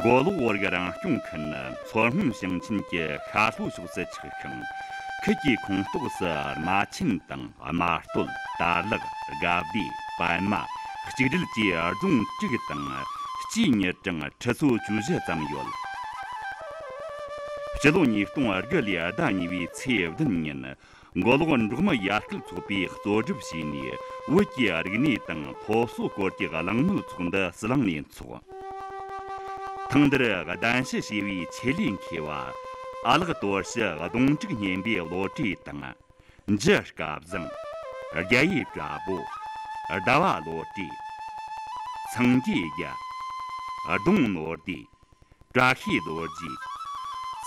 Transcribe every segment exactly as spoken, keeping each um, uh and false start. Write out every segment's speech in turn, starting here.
མགོ་ལོག་བོད་རིགས་རང་སྐྱོང་ཁུལ་ནི་མཚོ་སྔོན་ཞིང་ཆེན་གྱི་ཤར་ལྷོ་ཕྱོགས་སུ་ཆགས་ཤིང་། ཁུལ་གྱི་ཁོངས་གཏོགས་སུ་རྨ་ཆེན་དང་རྨ་སྟོད། དར་ལག། དགའ་བདེ། པད་མ། གཅིག་སྒྲིལ་བཅས་རྫོང་དྲུག་དང་སྤྱིའི་མི་གྲངས་ཁྲི་ཚོ་བཅུ་བཞི་ཙམ་ཡོད། སྤྱི་ལོ་ཉིས་སྟོང་དགུ་ལོའི་ཟླ་གཉིས་པའི་ཚེས་བདུན་ཉིན། མགོ་ལོག་འབྲོག་མི་ཡར་སྐུལ་ཚོགས་པས་གཙོ་སྒྲུབ་བྱས་ནས། བོད་ཀྱི་རིག་གནས་དང་སློབ་གསོ་སྐོར་གྱི་གླེང་མོལ་ཚོགས་འདུ་ཟི་ལིང་ནས་འཚོགས། ཐེངས་འདིར་གདན་ཞུ་བྱས་པའི་ཆེད་ལས་མཁས་པ། ཨ་ལགས་དོར་ཞི་གདོང་དྲུག་སྙེམས་པའི་བློ་གྲོས་དང་། འཇུ་སྐལ་བཟང་། རྒྱ་ཡེ་བཀྲ་བྷོ། ཟླ་བ་བློ་གྲོས། སངས་རྒྱས་རྒྱལ། ལྡོང་ནོར་བདེ། བཀྲ་ཤིས་རྡོ་རྗེ།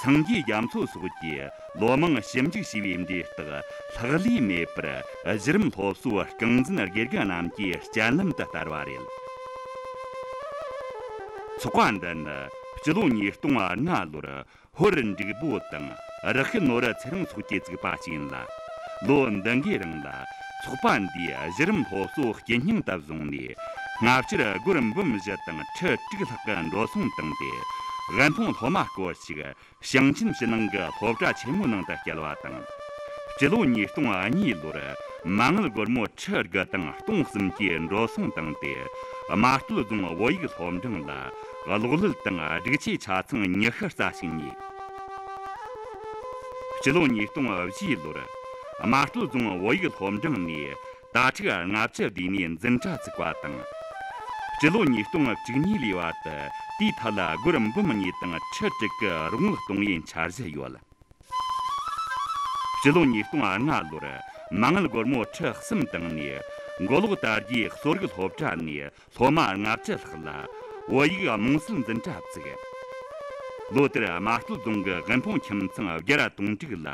སངས་རྒྱས་རྒྱ་མཚོ་སོགས་ཀྱིས་ལོ་མང་ཞིབ་འཇུག་བྱས་པའི་འབྲས་རྟགས་ལྷག་ལུས་མེད་པར། གཞི་རིམ་སློབ་གསོའི་རྐང་འཛིན་དགེ་རྒན་རྣམས་ཀྱི་སྤྱན་ལམ་དུ་བསྟར་བ་རེད། ཚོགས་པ་འདི་ནི་སྤྱི་ལོ་ཉིས་སྟོང་ལྔ་ལོར་ཧོར་འབྲུག་པོ་དང་རག་ཤི་ནོར་ཚེ་རིང་སོགས་ཀྱིས་བཙུགས་པ་ཞིག་ཡིན་ལ། ལོ་འདི་འགའི་རིང་ལ་ཚོགས་པ་འདིས་གཞི་རིམ་སློབ་གསོ་དཀྱིལ་སྙིང་དུ་བཟུང་ནས། སྔ་ཕྱིར་སྒོར་འབུམ་བཞི་དང་ཁྲི་དྲུག་ལྷག་གི་འགྲོ་སོང་བཏང་སྟེ། དབུལ་ཕོངས་སློབ་མ་སྐོར་ཞིག་ཞིང་ཆེན་ཕྱི་ནང་གི་སློབ་གྲྭ་ཆེན་མོའི་ནང་དུ་བསྐྱལ་བ་དང་། སྤྱི་ལོ་ཉིས་སྟོང་གཉིས་ལོར་མ་དངུལ་སྒོར་མོ་ཁྲི་དགུ་དང་སྟོང་གསུམ་གྱི་འགྲོ་སོང་བཏང་སྟེ། རྨ་སྟོད་རྫོང་བོད་ཡིག་སློབ་འབྲིང་ལ་གློག་ཀླད་དང་སྒྲིག་ཆས་ཆ་ཚང་ཉི་ཤུ་རྩ་གཅིག་ཉོས། སྤྱི་ལོ་ཉིས་སྟོང་བཞིའི་ལོར་རྨ་སྟོད་རྫོང་བོད་ཡིག་སློབ་འབྲིང་ནས་དྭ་ཕྲུག་ལྔ་བཅུ་བསྡུས་ནས་འཛིན་གྲྭ་བཙུགས་པ་དང་། སྤྱི་ལོ་ཉིས་སྟོང་བཅུ་གཉིས་ལོའི་བར་དུ་དེའི་ཐད་ལ་སྒོར་འབུམ་གཉིས་དང་ཁྲི་དྲུག་གི་རོགས་དངུལ་གཏོང་བའི་འཆར་གཞི་ཡོད། སྤྱི་ལོ་ཉིས་སྟོང་ལྔ་ལོར་མ་དངུལ་སྒོར་མོ་ཁྲི་གསུམ་བཏང་ནས། མགོ་ལོག་དར་རྒྱས་གསོ་རིག་སློབ་གྲྭ་ནས་སློབ་མ་ལྔ་བཅུ་ལྷག་ལ་བོད་ཡིག་རྨོངས་སེལ་འཛིན་གྲྭ་བཙུགས། ལོ་དེར་རྨ་སྟོད་རྫོང་གི་དབུལ་ཕོངས་ཁྱིམ་ཚང་བརྒྱ་ར་དོན་དྲུག་ལ་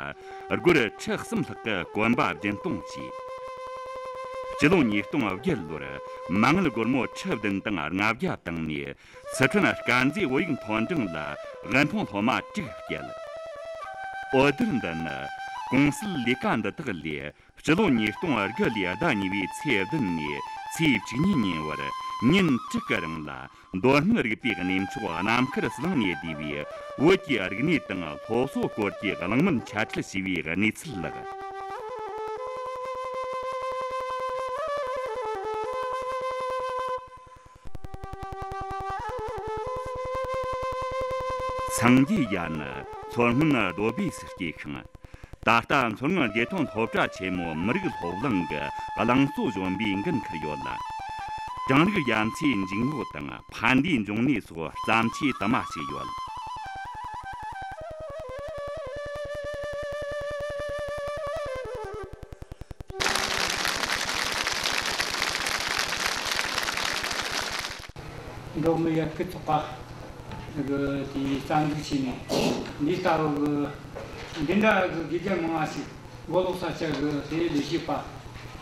སྒོར་ཁྲི་གསུམ་ལྷག་གི་གོན་པ་སྦྱིན་གཏོང་བྱས། སྤྱི་ལོ་ཉིས་སྟོང་བརྒྱད་ལོར་མ་དངུལ་སྒོར་མོ་ཁྲི་བདུན་དང་ལྔ་བརྒྱ་བཏང་ནས། སི་ཁྲོན་དཀར་མཛེས་བོད་ཡིག་མཐོ་འབྲིང་ལ་དབུལ་ཕོངས་སློབ་མ་དྲུག་བསྐྱལ། འོད་སྡེར་འདི་ནི་གོང་གསལ་ལས་ཀ་འདི་དག་ལས། སྤྱི་ལོ་ཉིས་སྟོང་དགུ་ལོའི་ཟླ་གཉིས་པའི་ཚེས་བདུན་ནས་ཚེས་བཅུ་གཉིས་ཉིན་བར་ཉིན་དྲུག་གི་རིང་ལ། མདོ་སྨད་རིག་པའི་གནས་མཆོག་རྣམ་དཀར་ཟི་ལིང་ནས་བསྡུས་པའི་བོད་ཀྱི་རིག་གནས་དང་སློབ་གསོ་སྐོར་གྱི་གླེང་མོལ་འཆད་ཁྲིད་བྱས་པའི་གནས་ཚུལ་ལགས། སངས་རྒྱས་ཡ་ནི་མཚོ་སྔོན་རྡོ་སྦས་སུ་སྐྱེས་ཤིང་། ད་ལྟ་མཚོ་སྔོན་དགེ་ཐོན་སློབ་གྲྭ་ཆེན་མོའི་མི་རིགས་སློབ་གླིང་གི་གླིང་གཙོ་གཞོན་པའི་འགན་འཁུར་ཡོད་ལ། གྲང་རིག་རྒྱ་མཚོའི་འཇུག་ངོགས་དང་ཕན་བདེའི་འབྱུང་གནས་སོགས་བརྩམས་ཆོས་དུ་མ་བྱས་ཡོད། འབྲོག་མི་ཡར་སྐུལ་ཚོགས་པ་གི་དེའི་རྩ་འཛུགས་བྱས་ནས། འདི་ལྟ་བུ་གི་འདི་འདྲ་གི་དགེ་རྒན་མང་བ་ཞིག་མགོ་ལོག་ས་ཆ་གི་དེའི་ལས་བྱེད་པ།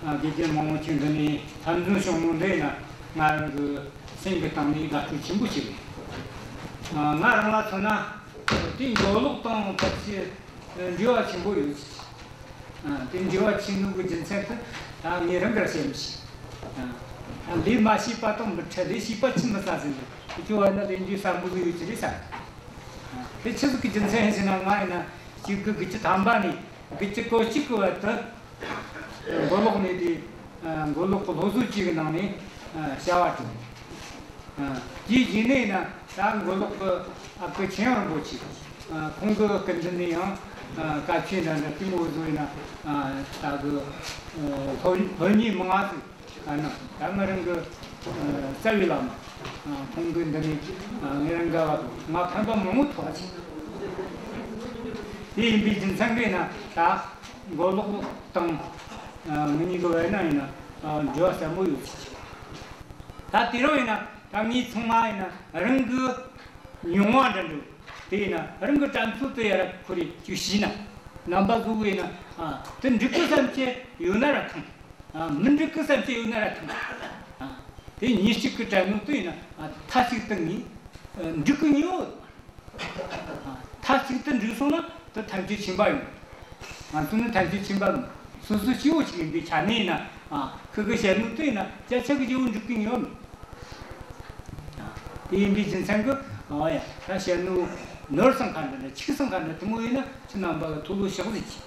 ཨ། དགེ་རྒན་མང་བོ་ཅིག་འདི་ནས་འཐབ་འཛིང་བྱུང་ནོ་འདི་ཡིན་ན། ང་རང་གི་སེམས་ཀྱི་གཏིང་ནས་དགའ་སྤྲོ་ཆེན་པོ་ཞིག་རེད། ཨ། ང་རང་ལ་མཚོན་ན། དེའི་མགོ་ལོག་དང་ཕལ་ཆེར་འབྲེལ་བ་ཆེན་པོ་ཡོད། ཨ། དེ་འབྲེལ་བ་ཆེ་ནོ་གི་རྒྱུ་མཚན་དེ་ད་ངས་རང་གིས་བཤད་མི་ཤེས། ཨ། ལས་མ་བྱས་པ་དང་མི་འཕྲད། ལས་བྱས་པ་ཆི་མི་ཟ་ཟིན་ཏེ། དེ་ཚོ་བ་ན་ལས་འགུལ་བསམ་བློ་ཡོད་ཀྱི་རེད་བསམ། ཨ། དེ་ཆི་ཟིག་གི་རྒྱུ་མཚན་ཡིན་ཟེར་ན། ང་ཡིན་ན་གཅིག་དགུ་དགུ་བཅུ་ཐམ་པ་ནས་དགུ་བཅུ་གོ་གཅིག་གི་བར་དུ། མགོ་ལོག་ནས་དེ། ཨ། མགོ་ལོག་གི་སློབ་གསོ་ཅིག་གི་ནང་ནས། ཨ། བྱ་བ་བསྒྲུབས། ཨ། དེའི་རྗེས་ནས་ན་ད་མགོ་ལོག་གི་ཨ་ཁུ་ཆོས་དབྱིངས་རིན་པོ་ཆེ། ཨ། ཁོང་གི་སྐུ་མདུན་ནས་ཡང་། ཨ། བཀའ་ཆོས་འདྲ་འདྲ་དེ་མོ་བཟོ་ཡིན་ན། ཨ། ད་གི། ཨ། སློབ་སློབ་གཉེར་མང་ང་ཟིག་གནང་། ད་ང་རང་གི། ཨ། རྩ་བའི་བླ་མ། ཨ། ཁོང་གི་འདི་ནས། ཨ། ང་རང་ག་བ་ང་ཕན་པ་མང་བོ་ཐོགས་ཅིག། དེ་ཡིན་པའི་རྒྱུ་མཚན་གྱིས་ན་ད་མགོ་ལོག་དང་། ཨ། ང་གཉིས་ཀྱི་བར་ན་ཡིན་ན། ཨ། འབྲེལ་བ་ཟབ་མོ་ཡོད་ཅིག། ད་དེ་རིང་ཡིན་ན་ད་ངས་ཚང་མ་ཡིན་ན་རང་གི་མྱོང་བ་འདྲ་འདྲ། དེ་ཡིན་ན་རང་གི་དྲན་ཚུལ་དེ་ཡར་ཁོ་རེ་ཅིག་ཞུས་ན། རྣམ་པ་ཚོ་གིས་ཡིན་ན། ཨ། དེ་འགྲིག་གི་བསམ་གྱི་ཡོད་ན་ར་ཐང་། ཨ། མི་འགྲིག་གི་བསམ་གྱི་ཡོད་ན་ར་ཐང་། ཨ། དེ་ཉིན་གཅིག་གི་དྲན་ནོ་དེ་ཡིན་ན། ཨ། མཐའ་གཅིག་ཏུ་ངས། ཨ། འགྲིག་གི་ཡོད། མཐའ་གཅིག་ཏུ་འགྲིག་སོང་ན་དེ་ཐམས་ཅད་ཕྱིན་པ་ཡིན། ང་ཚོ་ནི་ཐམས་ཅད་ཕྱིན་པ་མིན། སོ་སོ་སྐྱེ་བོ་ཞིག་ཡིན་པའི་ཆ་ནས་ཡིན་ན། ཨ། ཁོ་གི་བཤད་ནོ་དེ་ཡིན་ན་བརྒྱ་ཆ་གི་བརྒྱ་བོ་འགྲིག་གི་ཡོད་མེད། ཨ། དེ་ཡིན་པའི་རྒྱུ་མཚན་གྱིས་ ཨོ་ཡ། ད་བཤད་ནོ་ནོར་སང་ཁ་འདྲ་འདྲ་ཆིག་སང་ཁ་འདྲ་དེ་མོ་ཡིན་ན་ཁྱེད་རྣམ་པ་གི་ཐུགས་ལ་ཞག་ཟིག་གྱིས།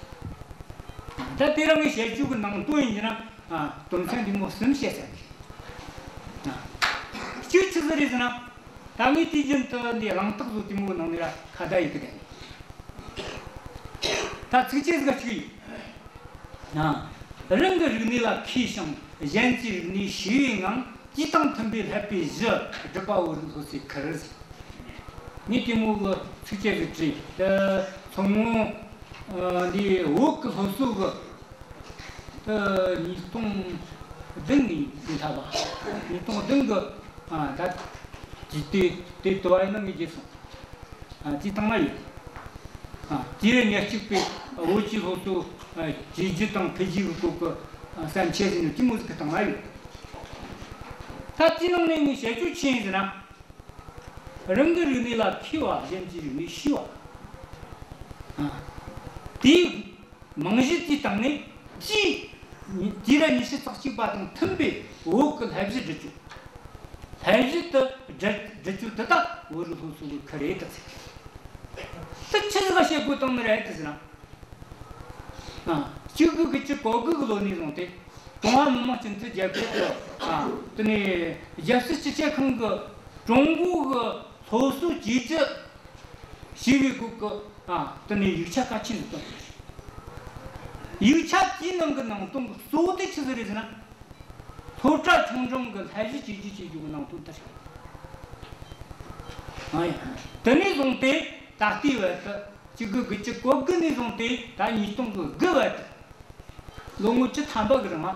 ད་དེ་རིང་གི་བཤད་རྒྱུ་གི་ནང་དོན་ཡིན་གྱི་ན། ཨ། དོན་ཚན་དེ་མོ་གསུམ་བཤད་ས་གི། ཨ། གཅིག་ཆི་ཟིག་རེད་ཟེར་ན། ད་ངས་དུས་རྒྱུན་དུ་འདི་གླེང་སྟེགས་བཟོ་དེ་མོ་གི་ནང་ནས་ར་ཁ་བརྡ་ཡེད་གི་བསྡད། ད་ཚིགས་བཅད་ཟིག་གཅིག་ཡོད། ཨ། རང་གི་རིག་གནས་ལ་མཁས་ཤིང་གཞན་གྱི་རིག་གནས་ཤེས་པའི་ངང་། དུས་དང་མཐུན་པའི་བསླབ་པའི་གཞི། སྒྲུབ་པ་བོད་རིགས་སློབ་གསོའི་ཁུར་ཟེར། ངས་དེ་མོ་གི་ཚིགས་བཅད་ཟིག་བྲིས། དེ་མཚོ་སྔོན། ཨ། འདི་བོད་ཀྱི་སློབ་གསོ་གི། དེ་ཉིས་སྟོང་བདུན་ནས་འདི་ལྷག་པ། ཉིས་སྟོང་བདུན་གི། ཨ། ད་དེ་དེ་དེ་དུ་བ་ཡིན་ན་ངས་བརྗེད་སོང་། ཨ། དེའི་སྟེང་ན་ཡོད། ཨ། དུས་རབས་ཉེར་གཅིག་པའི་བོད་ཀྱི་སློབ་གསོ། ཨ། བྱས་རྗེས་དང་འཕེལ་རྒྱས་ཀྱི་སྐོར་གྱི། ཨ། བསམ་འཆར་ཟེར་ནས་དེ་མོ་ཟིག་གི་སྟེང་ན་ཡོད། ད་དེའི་ནང་ནས་ངས་བཤད་རྒྱུ་ཆི་ཡིན་ཟེར་ན། རང་གི་རིག་གནས་ལ་མཁས་པ། གཞན་གྱི་རིག་གནས་ཤེས་པ། ཨ། དེའི་རྨང་གཞི་དེའི་སྟེང་ནས། དུས་དུས་རབས་ཉི་ཤུ་རྩ་གཅིག་པ་དང་མཐུན་པའི་བོད་ཀྱི་བསླབ་གཞི་སྒྲུབ་རྒྱུ། བསླབ་གཞི་དེ་སྒྲུབ་སྒྲུབ་རྒྱུ་དེ་ད་བོད་རིགས་སློབ་གསོ་གི་ཁུར་རེད་ད་ཟེར། དེ་ཆི་ཟིག་ག་བཤད་དགོས་བཏང་ནི་རེད་དེ་ཟེར་ན། ཨ། གཅིག་དགུ་དགུ་བཅུ་གོ་དགུ་གི་ལོ་ནས་བཟུང་སྟེ། ཀྲུང་ཧྭ་མི་དམངས་སྤྱི་མཐུན་རྒྱལ་ཁབ་ཀྱི། ཨ། དེ་ནས་རྒྱལ་སྲིད་སྤྱི་ཁྱབ་ཁང་གིས་ཀྲུང་གོ་གི་སློབ་གསོ་བཅོས་སྒྱུར་བྱས་པའི་སྐོར་གྱི། ཨ། དེ་ནས་ཡིག་ཆ་གལ་ཆེན་ཟིག་བཏོན། ཡིག་ཆ་དེའི་ནང་གི་ནང་དོན་གྱི་གཙོ་བོ་དེ་ཆི་ཟིག་རེད་ཟེར་ན། སློབ་གྲྭ་ཆུང་འབྲིང་གི་བསླབ་གཞི་བཅོས་སྒྱུར་བྱེད་རྒྱུ་གི་ནང་དོན་དེ་རེད། ཨ་ཡ། དེ་ནས་བཟུང་སྟེ་ད་ལྟའི་བར་དུ། གཅིག་དགུ་དགུ་བཅུ་གོ་དགུ་ནས་བཟུང་སྟེ་ད་ཉིས་སྟོང་གི་དགུ་བར་དུ། ལོ་ངོ་བཅུ་ཐམ་པ་གི་རིང་ང་།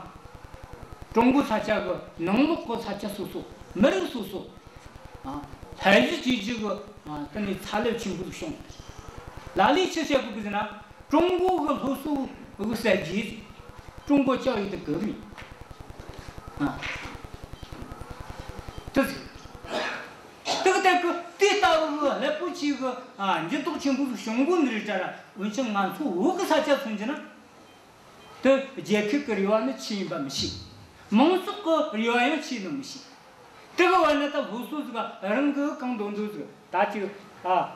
ཀྲུང་གོ་ས་ཆ་གི་ནང་ལོགས་གི་ས་ཆ་སོ་སོ། མི་རིགས་སོ་སོ། ཨ། བསླབ་གཞི་བཅོས་སྒྱུར་གི། ཨ། དེ་ནས་ཚ་རླབས་ཆེན་པོ་ཞིག་བྱུང་། ལ་ལས་ཆི་བཤད་དགོས་གི་ཟེར་ན། ཀྲུང་གོ་གི་སློབ་གསོ་གི་གསར་བརྗེ། ཀྲུང་གོ་教育的革命། ཨ། དེ་ཟེར། དེ་གི་དེ་གི་དེ་ལྟ་བུ་གི་རླབས་པོ་ཆེ་གི། ཨ། འགྱུར་ལྡོག་ཆེན་པོ་ཞིག་བྱུང་གོ་ནི་རེད་དྲ་ར། འོན་ཀྱང་ང་ཚོ་བོད་གི་ས་ཆ་མཚོན་རྒྱུ་ན། དེ་རྒྱལ་ཁབ་ཀྱི་རེ་བ་ནི་ཆི་ཡིན་པ་མི་ཤེས། མང་ཚོགས་ཀྱི་རེ་བ་ཡང་ཆི་ཡིན་ནོ་མི་ཤེས། དེ་གི་བར་ན་ད་སློབ་གསོ་ཟིག་རང་གི་གང་འདོད་འདོད་ཟིག་ད་ཅིག། ཨ།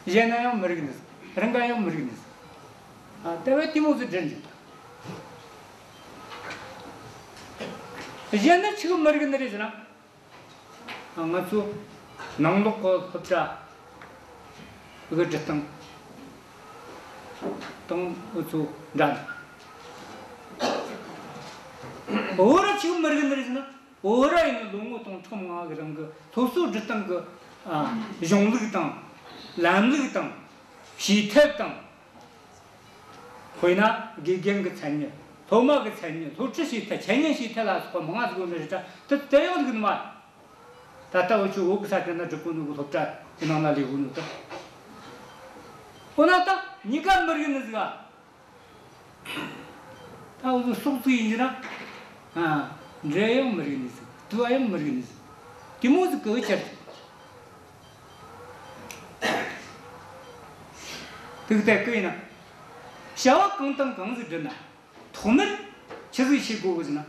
གཞན་ན་ཡང་མི་རིགས་ནི་ཟིག། རང་ག་ཡང་མི་རིགས་ནི་ཟིག། ཨ། དེ་བས་དེ་མོ་ཟིག་འདྲེན་རྒྱུ། གཞན་ན་ཆི་གི་མི་རིགས་ནི་རེད་ཟེར་ན། ང་ཚོ་ནང་ལོགས་གི་སློབ་གྲྭ་གི་སྒྲིག་སྟངས་དང་འུ་ཚོ་འདྲ་འདྲ། བོད་ར་ཆི་མི་རིགས་ནི་རེད་ཟེར་ན། བོད་ར་ཡིན་ན་ལོ་ངོ་སྟོང་ཕྲག་མང་གི་རིང་གི་སློབ་གསོ་སྒྲིག་སྟངས་གི། ཨ། གཞུང་ལུགས་དང་། ལམ་ལུགས་དང་། བྱེད་ཐབས་དང་། དཔེར་ན་དགེ་རྒན་གྱི་མཚན་ཉིད། སློབ་མ་གི་མཚན་ཉིད། སློབ་ཁྲིད་བྱེད་ཐབས། འཆད་ཉན་བྱེད་ཐབས་ལ་སོགས་པ་མང་ང་ཟིག་ཡོད་ནི་རེད་དྲ། དེ་དེ་ཡང་རིག་ནི་མ་རེད། ད་ལྟ་འུ་ཆོ་བོད་གི་ས་ཆ་ན་སྒྲུབ་གོ་ནོ་གི་སློབ་གྲྭ་དེ་ནང་ན་ལས་གོ་ནོ་དེ། འོ་ན་ད་གཉིས་ཀ་མི་རིགས་ནི་ཟིག་ག། ད་འུ་ཚོ་སོག་ཟིག་ཡིན་རྒྱུ་ན། ཨ། འདྲེ་ཡང་མི་རིགས་ནི་ཟིག། དུ་བ་ཡང་མི་རིགས་ནི་ཟིག། དེ་མོ་ཟིག་གི་ཆར། དེ་གི་དེ་གི་ཡིན་ན། བྱ་བ་གང་དང་གང་ཟིག་བསྒྲུབ་ན། ཐོག་མར་ཆི་ཟིག་བྱེད་དགོས་གི་ཟེར་ན།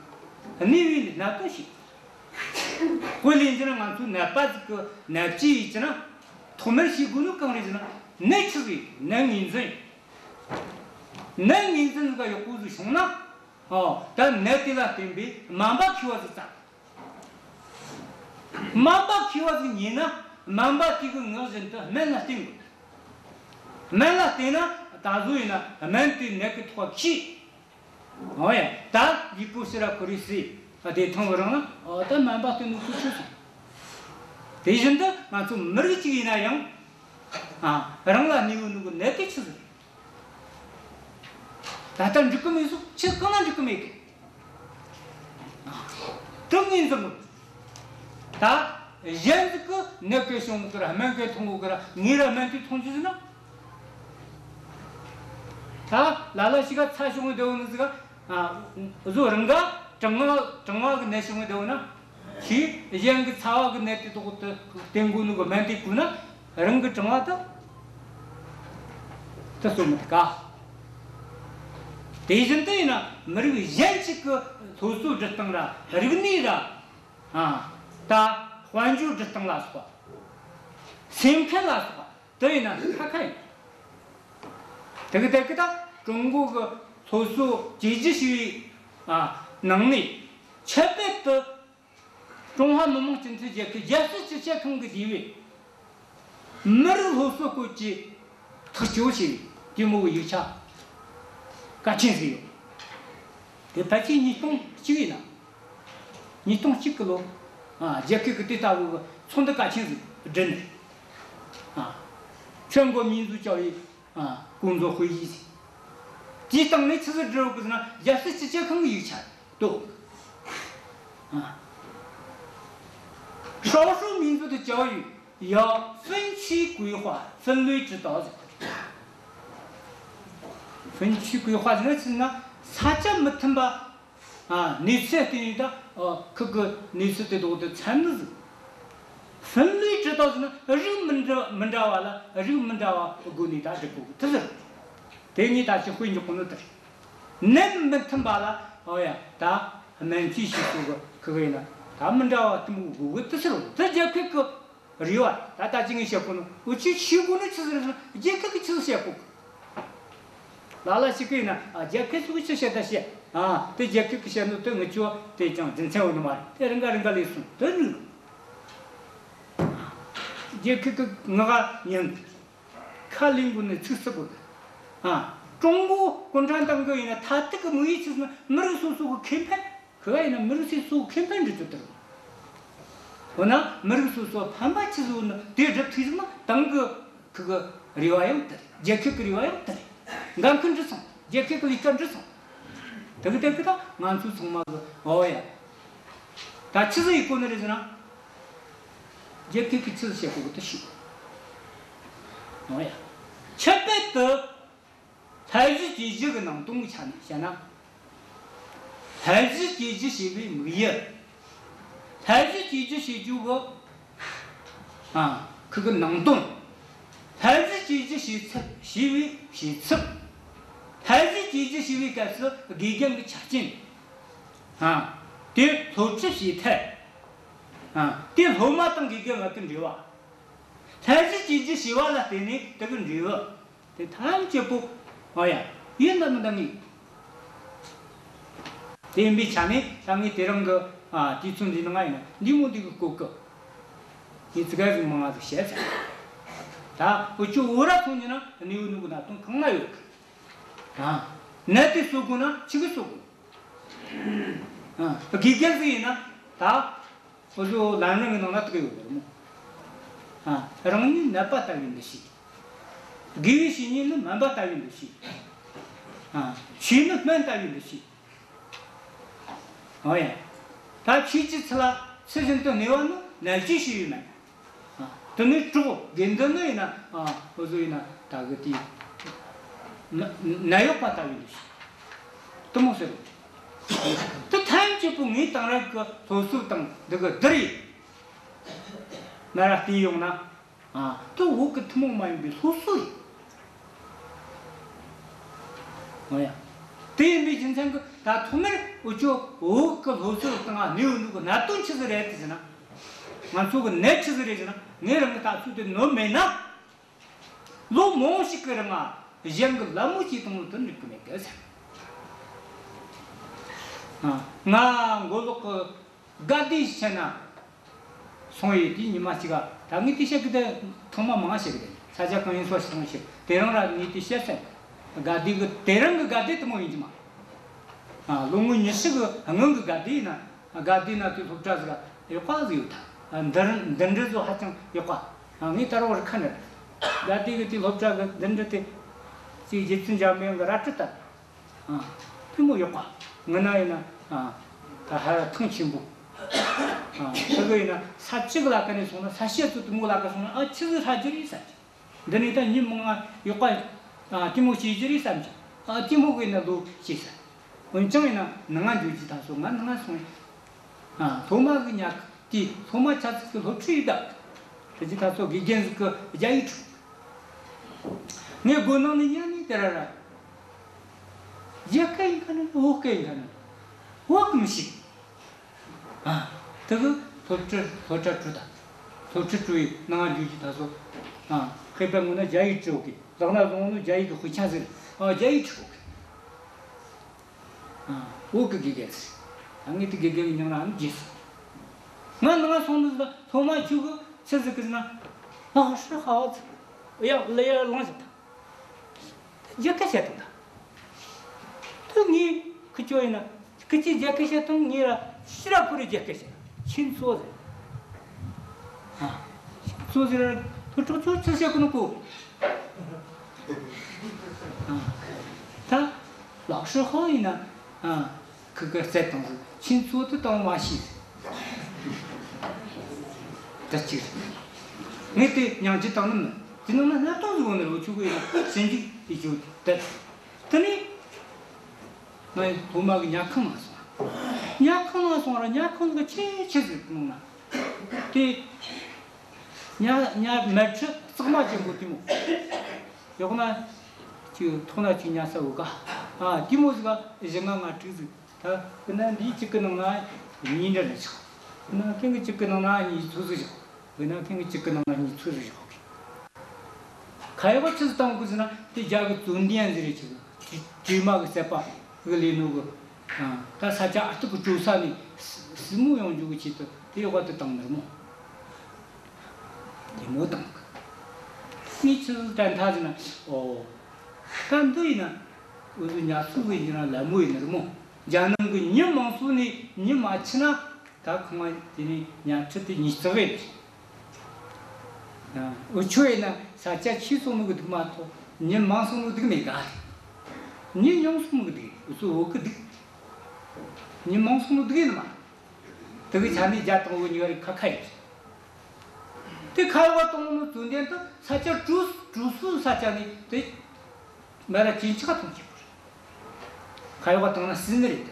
གནས་པའི་ནད་པ་ཞིག། དཔེ་ལེན་རྒྱུ་ན་ང་ཚོ་ནད་པ་ཟིག་གི་ནད་བཅོས་ཡེད་རྒྱུ་ན། ཐོག་མར་བྱེད་དགོས་ནོ་གང་རེད་ཟེར་ན། ནད་ཆི་ཟིག། ནད་ངོས་འཛིན། ནད་ངོས་འཛིན་ཟིག་ཡག་པོ་ཟིག་བྱུང་ན། ཨོ། ད་ནད་དེ་ལ་བརྟེན་པའི་སྨན་པ་མཁས་པ་ཟིག་བཙལ། སྨན་པ་མཁས་པ་ཟིག་རྙེད་ན། སྨན་པ་དེ་གི་ངག་བཞིན་དུ་སྨན་ལ་བསྟེན་དགོས། སྨན་ལ་བསྟེན་ན་ད་གཟོད་ཡིན་ན་སྨན་དེ་ནད་ཀྱི་ཐོག་ཁ་ཤས། འོ་ཡ། ད་ལུས་པོ་ཕྱི་ར་ཁོ་རེ་སྲིད་བདེ་ཐང་བ་རང་ན། འོ། ད་སྨན་པ་བསྟེན་ནོ་ཁུ་ཆོ་སོང་། དེ་བཞིན་དུ་ང་ཚོ་མི་རིགས་གཅིག་ཡིན་ན་ཡང་། ཨ། རང་ལ་གནས་ཡོད་ནོ་གི་ནད་དེ་ཆི་ཟིག། ད་ལྟ་འགྲིག་གི་མེད་སོང་། ཕྱིར་གང་ན་འགྲིག་གི་མེད་གི། དེ་ངོས་འཛིན་དགོས། ད་གཞན་ཟིག་གི་ནད་གི་བྱུང་གི་ར་སྨན་གི་འཐུང་གི་ར་ངས་ར་སྨན་དེ་འཐུང་རྒྱུ་ཟེར་ན། ད་ལ་ལ་ཞིག་ག་ཚ་བྱུང་བསྡད་ཡོད་ནི་ཟིག་ག། ཨ། བཟོ་རང་ག་གྲང་བ་གྲང་བ་གི་ནད་བྱུང་བསྡད་ཡོད་ན། ཞིག་གཞན་གི་ཚ་བ་གི་ནད་དེ་དོག་ཏུ་བསྟེན་དགོས་ནོ་གི་སྨན་དེ་བསྐུས་ན། རང་གི་གྲང་བ་དེ་དེ་གསོ་མི་ཐུབ་ག། དེ་བཞིན་དུ་ཡིན་ན་མི་རིགས་གཞན་ཞིག་གི་སློབ་གསོ་སྒྲིག་སྟངས་ར་རིག་གནས་ར། ཨ། ད་ དཔལ་འབྱོར་སྒྲིག་སྟངས་ལ་སོགས་པ། སེམས་ཁམས་ལ་སོགས་པ་དེ་ཡིན་ན་ཁ་ཁ་ཡིན། དེ་གི་དེ་གི་ད་ཀྲུང་གོ་གི་སློབ་གསོ་བཅོས་སྒྱུར་བྱས་པའི་ཨ་ནང་ནས་ཁྱད་པར་དུ་ཀྲུང་ཧྭ་མི་དམངས་སྤྱི་མཐུན་རྒྱལ་ཁབ་རྒྱལ་སྲིད་སྤྱི་ཁྱབ་ཁང་གི་སྡེ་བས་མི་རིགས་སློབ་གསོ་སྐོར་གྱི་ཐག་གཅོད་བྱས་པའི་དེ་མོ་གི་ཡིག་ཆ་གལ་ཆེན་ཟིག་ཡོད། དེ་ཕལ་ཆེར་ཉིས་སྟོང་གཅིག་ཡིན་ན། ཉིས་སྟོང་གཅིག་གི་ལོ། ཨ། རྒྱལ་ཁབ་ཀྱི་དེ་ལྟ་བུ་གི་ཚོགས་འདུ་གལ་ཆེན་ཟིག་བསྒྲིལ་ནས། ཨ། 全国民族教育 ཨ། 工作会议 ཟེར། དེའི་སྟེང་ནས་ཆི་ཟིག་བསྒྲིལ་ཡོད་གི་ཟེར་ན། རྒྱལ་སྲིད་སྤྱི་ཁྱབ་ཁང་གི་ཡིག་ཆ་དེ། ཨ། 少数民族的教育要分区规划、分类指导 ཟེར། 分区规划 ཟེར་ན་ཆི་ཟེར་ན། ས་ཆ་མི་མཐུན་པ། ཨ། གནས་ཚུལ་བསྟན་ནས་ད། ཨ། ཁུ་གི་གནས་ཚུལ་དེ་དག་དེ་ཚན་ནི་ཟིག 分类指导 ཟེར་ན་རིགས་མི་འདྲ་མི་འདྲ་བ་ལ་རིགས་མི་འདྲ་བ་སྒོ་ནས་ད་སྒྲིག་དགོས་གི་དེ་ཟེར། དེ་ངས་ད་ཅི་དཔེ་འཇོག་གོ་ནོ་དེ་རེད། གནས་མི་མཐུན་པ་ལ། ཨོ་ཡ། ད་སྨན་བཅོས་བྱེད་དགོས་གི། ཁུ་གི་ཡིན་ན་ད་མི་འདྲ་བ་དེ་མོ་དགོས་གི་དེ་ཟེར། དེ་རྒྱལ་ཁབ་ཀྱི་རེ་བ། ད་ད་ཅི་ངས་བཤད་གོ་ནོ། འུ་ཆོས་ཤེས་དགོས་ནོ་ཆི་ཟིག་རེད་ཟེར་ན། རྒྱལ་ཁབ་ཀྱིས་ཆི་ཟིག་བཤད་གོ་གི། ལ་ལ་ཞིག་གིས་ཡིན་ན། ཨ། རྒྱལ་ཁབ་ཚོས་ཆི་བཤད་ད་བཤད། ཨ། དེ་རྒྱལ་ཁབ་ཀྱིས་བཤད་ནོ་དེ་ངེད་ཆོ་དེ་ཅང་རྒྱུ་མཚན་ཡོད་ནི་མ་རེད། དེ་རང་ག་རང་ག་ལས་སོང་དེ་ནི། རྒྱལ་ཁབ་ཀྱི་ངག་ཉན། ཁ་ལེན་དགོས་ནི་ཚིག་སྲིད་དགོས། ཨ། ཀྲུང་གོ་གུང་ཁྲན་ཏང་གི་ཡིན་ན་མཐར་ཐུག་གི་དམིགས་ཡུལ་ཆི་ཟེར་ན། མི་རིགས་སོ་སོ་གི་ཁེ་ཕན། ཁུ་གི་ཡིན་ན་མི་རིགས་སོ་སོ་ཁེ་ཕན་སྒྲུབ་རྒྱུ་དེ་རེད། འོ་ན་མི་རིགས་སོ་སོ་ཕན་པ་ཆི་ཟིག་ཡོད་ན་དེ་སྒྲུབ་ཐུབ་ཟིག་ན། ཏང་གི་ཁུ་གི་རེ་བ་ཡང་དེ་རེད། རྒྱལ་ཁབ་ཀྱི་རེ་བ་ཡང་དེ་རེད། འགན་ཁུར་འགྲུབ་སོང་། རྒྱལ་ཁབ་ཀྱི་ལས་ཀ་འགྲུབ་སོང་། དེ་གི་དེ་གི་ད་ང་ཚོ་ཚང་མ་གི། འོ་ཡ། ད་ཆི་ཟིག་ཡེད་དགོས་ནི་རེད་ཟེར་ན། རྒྱལ་ཁབ་ཀྱིས་ཆི་ཟིག་བྱེད་དགོས་གི་དེ་ཤེས་དགོས། འོ་ཡ། ཁྱད་པར་དུ། 台日解决 གི་ནང་དོན་གི་ཆ་ནས་བཤད་ན། 台日解决 ཞེས་པའི་དམིགས་ཡུལ། 台日解决 ཞེས་རྒྱུ་གི། ཨ། ཁུ་གི་ནང་དོན། 台日解决 བྱེད་ཚུལ། བྱེད་པའི་བྱེད་ཚུལ། 台日解决 བྱེད་པའི་སྐབས་སུ་དགེ་རྒན་གྱི་ཆ་རྐྱེན། ཨ། དེ་སློབ་ཁྲིད་བྱེད་ཐབས། ཨ། དེ་སློབ་མ་དང་དགེ་རྒན་བར་གྱི་འབྲེལ་བ། 台日解决 བྱས་པ་ལ་བརྟེན་ནས་དེ་གི་འབྲས་བུ་དེ་ཐམས་ཅད་པོ། ཨོ་ཡ། ཡིན་ད་མིན་ད་ངས་དེ་ཡིན་པའི་ཆ་ནས་ད་ངས་དེ་རིང་གི། ཨ། དུས་ཚོད་འདི་ནང་ང་ཡིན་ན་འདི་མོ་འདི་གི་སྐོར་གི་ངས་ཙི་ག་ཟིག་མང་ང་ཟིག་བཤད་ཚར། ད་འུ་ཆོ་བོད་ར་ཐོན་ནི་ན་གནས་བབ་ནུ་གི་གནད་དོན་གང་ན་ཡོད་གི། ཨ། ནད་དེ་གསོ་དགོས་ན་ཆི་གི་གསོ་དགོས། ཨ། དགེ་རྒན་ཟིག་ཡིན་ན་ད། འུ་ཚོ་ལམ་རིམ་གྱི་ནང་ལ་དེ་གི་ཡོད་རེད་མོ། ཨ། རང་ཉིད་ནད་པ་ལྟ་བུའི་འདུ་ཤེས། དགེ་བའི་བཤེས་གཉེན་ནི་སྨན་པ་ལྟ་བུའི་འདུ་ཤེས། ཨ། ཆོས་ནི་སྨན་ལྟ་བུའི་འདུ་ཤེས། ཨོ་ཡ། ད་ཆོས་ཀྱི་ཚུལ་ལ་ཚུལ་བཞིན་དུ་གནས་པ་ནི་ནད་བཅོས་བྱས་པའི་སྨན། ཨ། དེ་ནས་གྲོགས་དགེ་འདུན་ནི་ཡིན་ན། ཨ། འུ་ཚོ་ཡིན་ན་ད་གི་དེ་ནད་གཡོག་པ་ལྟ་བུའི་འདུ་ཤེས། དེ་མོ་ཟེར་རོ། དེ་ཐམས་ཅད་པོ་ངས་དེང་རབས་ཀྱི་སློབ་གསོ་དང་འདི་གི་བསྡུར་ཡེ། མ་ར་བལྟས་ཡོང་ན། ཨ། དེ་བོད་ཀྱི་ཐུན་མོང་མ་ཡིན་པའི་སློབ་གསོ་རེད། འོ་ཡ། དེ་ཡིན་པའི་རྒྱུ་མཚན་གྱིས་ད་ཐོག་མར་འུ་ཆོ་བོད་ཀྱི་སློབ་གསོ་སྟེང་ང་གནས་བབ་ནུ་གི་གནད་དོན་ཆི་ཟིག་རེད་དེ་ཟེར་ན། ང་ཚོ་གི་ནད་ཆི་ཟིག་རེད་ཟེར་ན། ངས་རང་གི་ལྟ་ཚུལ་དེ་ནོར་མེད་ན། ལོ་མང་ཞིག་གི་རིང་ང་གཞན་གྱི་ལད་མོ་བྱས་བཏང་ནོ་དེ་འགྲིག་གི་མེད་གི་ཟེར། ཨ། ང་མགོ་ལོག་གི་དགའ་བདེ་ཟེར་ན་སོང་ཡོད། དེ་ཉི་མ་གཅིག་ག་ད་ངས་དེ་བཤད་གི། དེ་ཐེངས་མ་མང་བཤད་གི། དེ་ས་ཆ་གང་ཡིན་སོ་སོ་ཐང་བཤད། དེ་རིང་ར་ངས་དེ་བཤད་ཟེར། དགའ་བདེ་གི་དེ་རིང་གི་དགའ་བདེ་དེ་མོ་ཡིན་གྱི་མ། ཨ། ལོ་ངོ་ཉི་ཤུ་གི་སྔོན་གི་དགའ་བདེ་ཡིན་ན། དགའ་བདེ་ན་དེ་སློབ་གྲྭ་ཟིག་ཡག་པ་ཟིག་ཡོད་ད། འདི་འདི་འདྲ་ཟོ་ཧ་ཅང་ཡག་པ། ཨ། ངས་ད་རུང་རི་ཁ་ནས། དགའ་བདེ་གི་དེ་སློབ་གྲྭ་གི་འདི་འདྲ་དེ། ཅིག་རྗེ་བཙུན་འཇམ་དཔལ་གི་རལ་གྲི་ལྟར། ཨ། དེ་མོ་ཡག་པ། ངི་ན་ཡིན་ན། ཨ། ད་ཧ་ཐང་ཆེན་པོ། ཨ། དེ་གི་ཡིན་ན་ས་བཅུ་གི་ལ་ཀ་ནས་སོང་ན། ས་བཤད་ཚོ་དེ་མོ་ལ་ཀ་སོང་ན། ཨ། ཆི་ཟིག་ཧྲ་རྒྱུ་རེད་བསམ་གི། འདི་ནས་ད་མྱི་མང་ང་ཡག་པ། ཨ། དེ་མོ་བྱེད་རྒྱུ་རེད་བསམ་གི། ཨ། དེ་མོ་གི་ཡིན་ན་ལོ་བྱས་ས། འོན་ཀྱང་ཡིན་ན་ནང་ང་འགྱོ་རྒྱུ་ད་སོ་ང་ནང་ང་སོང་། ཨ། སློབ་མ་གི་ཉག་དེ་སློབ་མ་ཆ་ཚིག་གི་སློབ་ཁྲིད་ཡིན་ད། དེ་ཅི་ད་སོ་དགེ་རྒན་ཟིག་གི་རྒྱ་ཡིག་ཁྲིད། ངའི་སྒོ་ནང་ནས་ཉན་ནས་དེ་ར་ར། རྒྱ་སྐད་ཡིན་ཁ་ན་བོད་སྐད་ཡིན་ཁ་ན་བོད་གི་མི་ཤེས། ཨ། དེ་གི་ སློབ་ཁྲིད་སློབ་གྲྭ་བྲིས་ད། སློབ་ཁྲིད་བྲིས་ཡི་ནང་རྒྱུ་ཅི་ད་སོ། ཨ། ཁེ་པ་ངོ་ན་རྒྱ་ཡིག་བྲིས་གི། ལག་ན་བཟུང་ནོ་རྒྱ་ཡིག་གི་དཔེ་ཆ་ཟེར། ཨ། རྒྱ་ཡིག་བྲིས་གི། ཨ། བོད་གི་དགེ་རྒན་ཟེར། ད་ངས་དེ་དགེ་རྒན་གི་མྱིང་ར་ཨ་ནི་བརྗེད་སོང་། ང་ནང་སོང་ནི་ད་སློབ་མ་ཁྱོད་གི་ཆི་ཟིག་གི་ཟེར་ན། 老师好 ཟེར། ཡ་ལ་ཡ་ལངས་ཟེར་ད། རྒྱ་སྐད་བཤད་དང་ད། དེ་ངས་ཁི་ཆོ་ཡིན་ན། ཁི་ཆོས་རྒྱ་སྐད་བཤད་དང་ངས་ར་ཕྱི་ར་ཁོ་ར་རྒྱ་སྐད་བཤད། 请坐 ཟེར། ཨ། 请坐 ཟེར་ར་ཐོ་ཁྲག་ཆོ་ཆི་བཤད་གི་ནོ་གོ། ཨ། ད་老师好 ཡིན་ན། ཨ། ཁི་གི་བསད་བཏང་ཟིག 请坐 དེ་བཏང་མ་ཤེས་ཟིག་དེ་གཅིག་རེད། ངས་དེ་སྙིང་རྗེ་བཏང་ནི་མིན། དེ་ནང་ན་སྣ་ཐང་ཟིག་ཡོད་ནི་རེད། འུ་ཆོ་གི་ཡིན་ན་ཞིབ་འཇུག་ཡེད་རྒྱུ་དེ། དེ་ནས་ང་སློབ་མ་གི་ཉལ་ཁང་ནང་སོང་། ཉལ་ཁང་ནང་སོང་ར་ཉལ་ཁང་གི་ཆེ་ཆེ་ཟིག་ནང་ན། དེ་ཉལ་ཉལ་མལ་ཁྲི་གཙང་མ་ཅན་པོ་དེ་མོ། ཡོག་ན་ཅིག་ཐོག་ན་ཅིག་ཉལ་ས་ཡོད་ག། ཨ། དེ་མོ་ཟིག་ག་བཞི་ལྔ་ལྔ་དྲུག་ཟིག་ད་དཔེར་ན་འདི་གཅིག་གི་ནང་ན་གཉིས་འདྲ་ལ་ཆགས། དཔེར་ན་ཁེང་གི་གཅིག་གི་ནང་ན་གཉིས་ཚོ་ཟིག་བཞག་དཔེར་ན་ཁེང་གི་གཅིག་གི་ནང་ན་གཉིས་ཚོ་ཟིག་བཞག་ཁ་ཡོག་ཆི་ཟིག་བཏང་གི་ཟེར་ན། དེ་རྒྱ་གི་བཙུན་དན་ཟེར་རེད། ཆི་ཟིག་བྲིས་མ་གི་བསད་པ་གི་ལས་ནོ་གི། ཨ། ད་ས་ཆ་ཨ་སྟག་གི་དྲོ་ས་ནས་སྲིན་མོ་ཡོང་རྒྱུ་གི་ཆེད་དུ་དེ་ཡོག་དེ་བཏང་ནི་རེད་མོ། དེ་མོ་བཏང་གི། ངས་ཆི་ཟིག་དྲན་ཐལ་ཟེར་ན། ཨོ། ད་འདི་ཡིན་ན་འུ་ཚོ་ཉ་སུ་གི་ཡིན་ན་ལད་མོ་ཡིན་ནི་རེད་མོ། རྒྱ་ནང་གི་མྱི་མང་སོང་ནས་མྱི་མ་འཆི་ན། ད་ཁང་བ་དེ་ནས་ཉ་ཁྲི་དེ་ཉིས་བརྩེགས་རེད། ཨ། འུ་ཆོ་ཡིན་ན་ས་ཆ་ཆེ་སོང་ནོ་གི་སྡུག་མ་གཏོགས་མྱི་མང་སོང་ནོ་སྡུག་མེད་ག། མྱི་ཉུང་སོང་ནོ་གི་སྡུག་འུ་ཚོ་བོད་གི་སྡུག་མྱི་མང་སོང་ནོ་སྡུག་ཡིན་ནི་མ། དེ་གི་ཆ་ནས་རྒྱ་དང་བོད་གཉིས་ཀ་རེ་ཁ་ཁ་ཡིན། དེ་ཁ་ཡོག་བཏང་ནོ་བཙུན་དན་དུ་ས་ཆ་གྲུ་གྲུ་སུ་ས་ཆ་ནས་དེ། མེ་ར་ཅིན་ཆི་ཁ་ཐོན་གྱི་བོར། ཁ་ཡོག་བཏང་ན་སྲིད་ནི་རེད།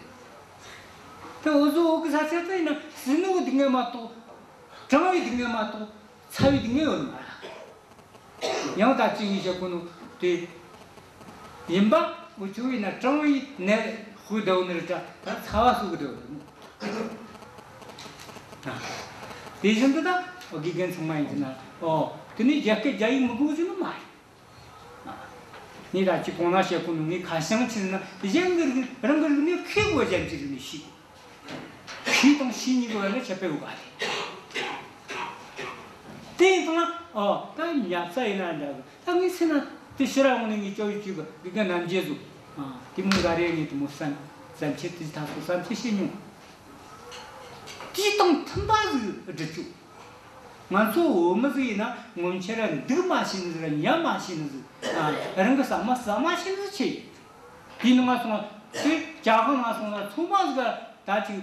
དེ་འུ་ཚོ་བོད་གི་ས་ཆ་དེ་ཡིན་ན་སྲིད་ནོ་གི་སྡུག་བསྔལ་མ་གཏོགས། གྲང་བའི་སྡུག་བསྔལ་མ་གཏོགས་ཚ་བའི་སྡུག་བསྔལ་ཡོད་ནི་མ་རེད། ཡང་ད་ཅི་ངས་བཤད་གོ་ནོ་དེ་ཡིན་པ། འུ་ཆོ་ཡིན་ན་གྲང་བའི་ནད་ཤོས་བསྡད་ནི་རེད་དྲ། ད་ཚ་བ་ཤོས་གི་བསྡད་ནི་རེད། དེ་བཞིན་དུ་ད་དགེ་རྒན་ཚང་མ་ཡིན་གྱི་ན། ཨོ། དེ་ནས་རྒྱ་སྐད་རྒྱ་ཡིག་མི་དགོས་ཟེར་ནི་མ་རེད། ངས་ད་ཅི་གོང་ན་བཤད་གོ་ནོ། ངས་ཁ་བྱང་ཆི་ཟེར་ན། གཞན་གི་རིག་རང་གི་རིག་གནས་ཁེ་བོ་གཞན་གྱི་རིག་གནས་ཤེས། ཁེ་དང་ཤེས་གཉིས་ཀྱི་བར་ན་ཁྱད་པར་ཡོད་ག་རེད། དེ་ཡིན་ཙང་ཨོ་ད་ཉ་ས་ཡིན་ན་འདྲ་གི། ད་ངས་ཟེར་ན་དེ་ཕྱི་ར་འོང་ནས་ངས་ཅོ་ཡུ་ཅུ་གི་དགེ་རྒན་རྣམ་རྒྱལ་ཟིག་ཨ། དེ་མོ་འགའ་རེ་ངས་དེ་མོ་བསམ་བསམ་ཆེ་དེ་ད་སོ་བསམ་ཆེ་བཤད་མྱོང་། དེ་དང་མཐུན་པ་ཟིག་སྒྲུབ་རྒྱུ། ང་ཚོ་བོད་མི་ཟིག་ཡིན་ན་སྔོན་ཆད་ར་འདུག་མ་ཤེས་ནི་ཟིག་ར་ཉལ་མ་ཤེས་ནི་ཟིག་ཨ། རང་གི་ཟ་མ་ཟ་མ་ཤེས་ནི་ཟིག་ཆེ་ཡིན། དེའི་ནང་ང་སོང་བ་དེ་ཇ་ཁང་ང་སོང་ན་ཚོད་མ་ཟིག་ད་ཅིག་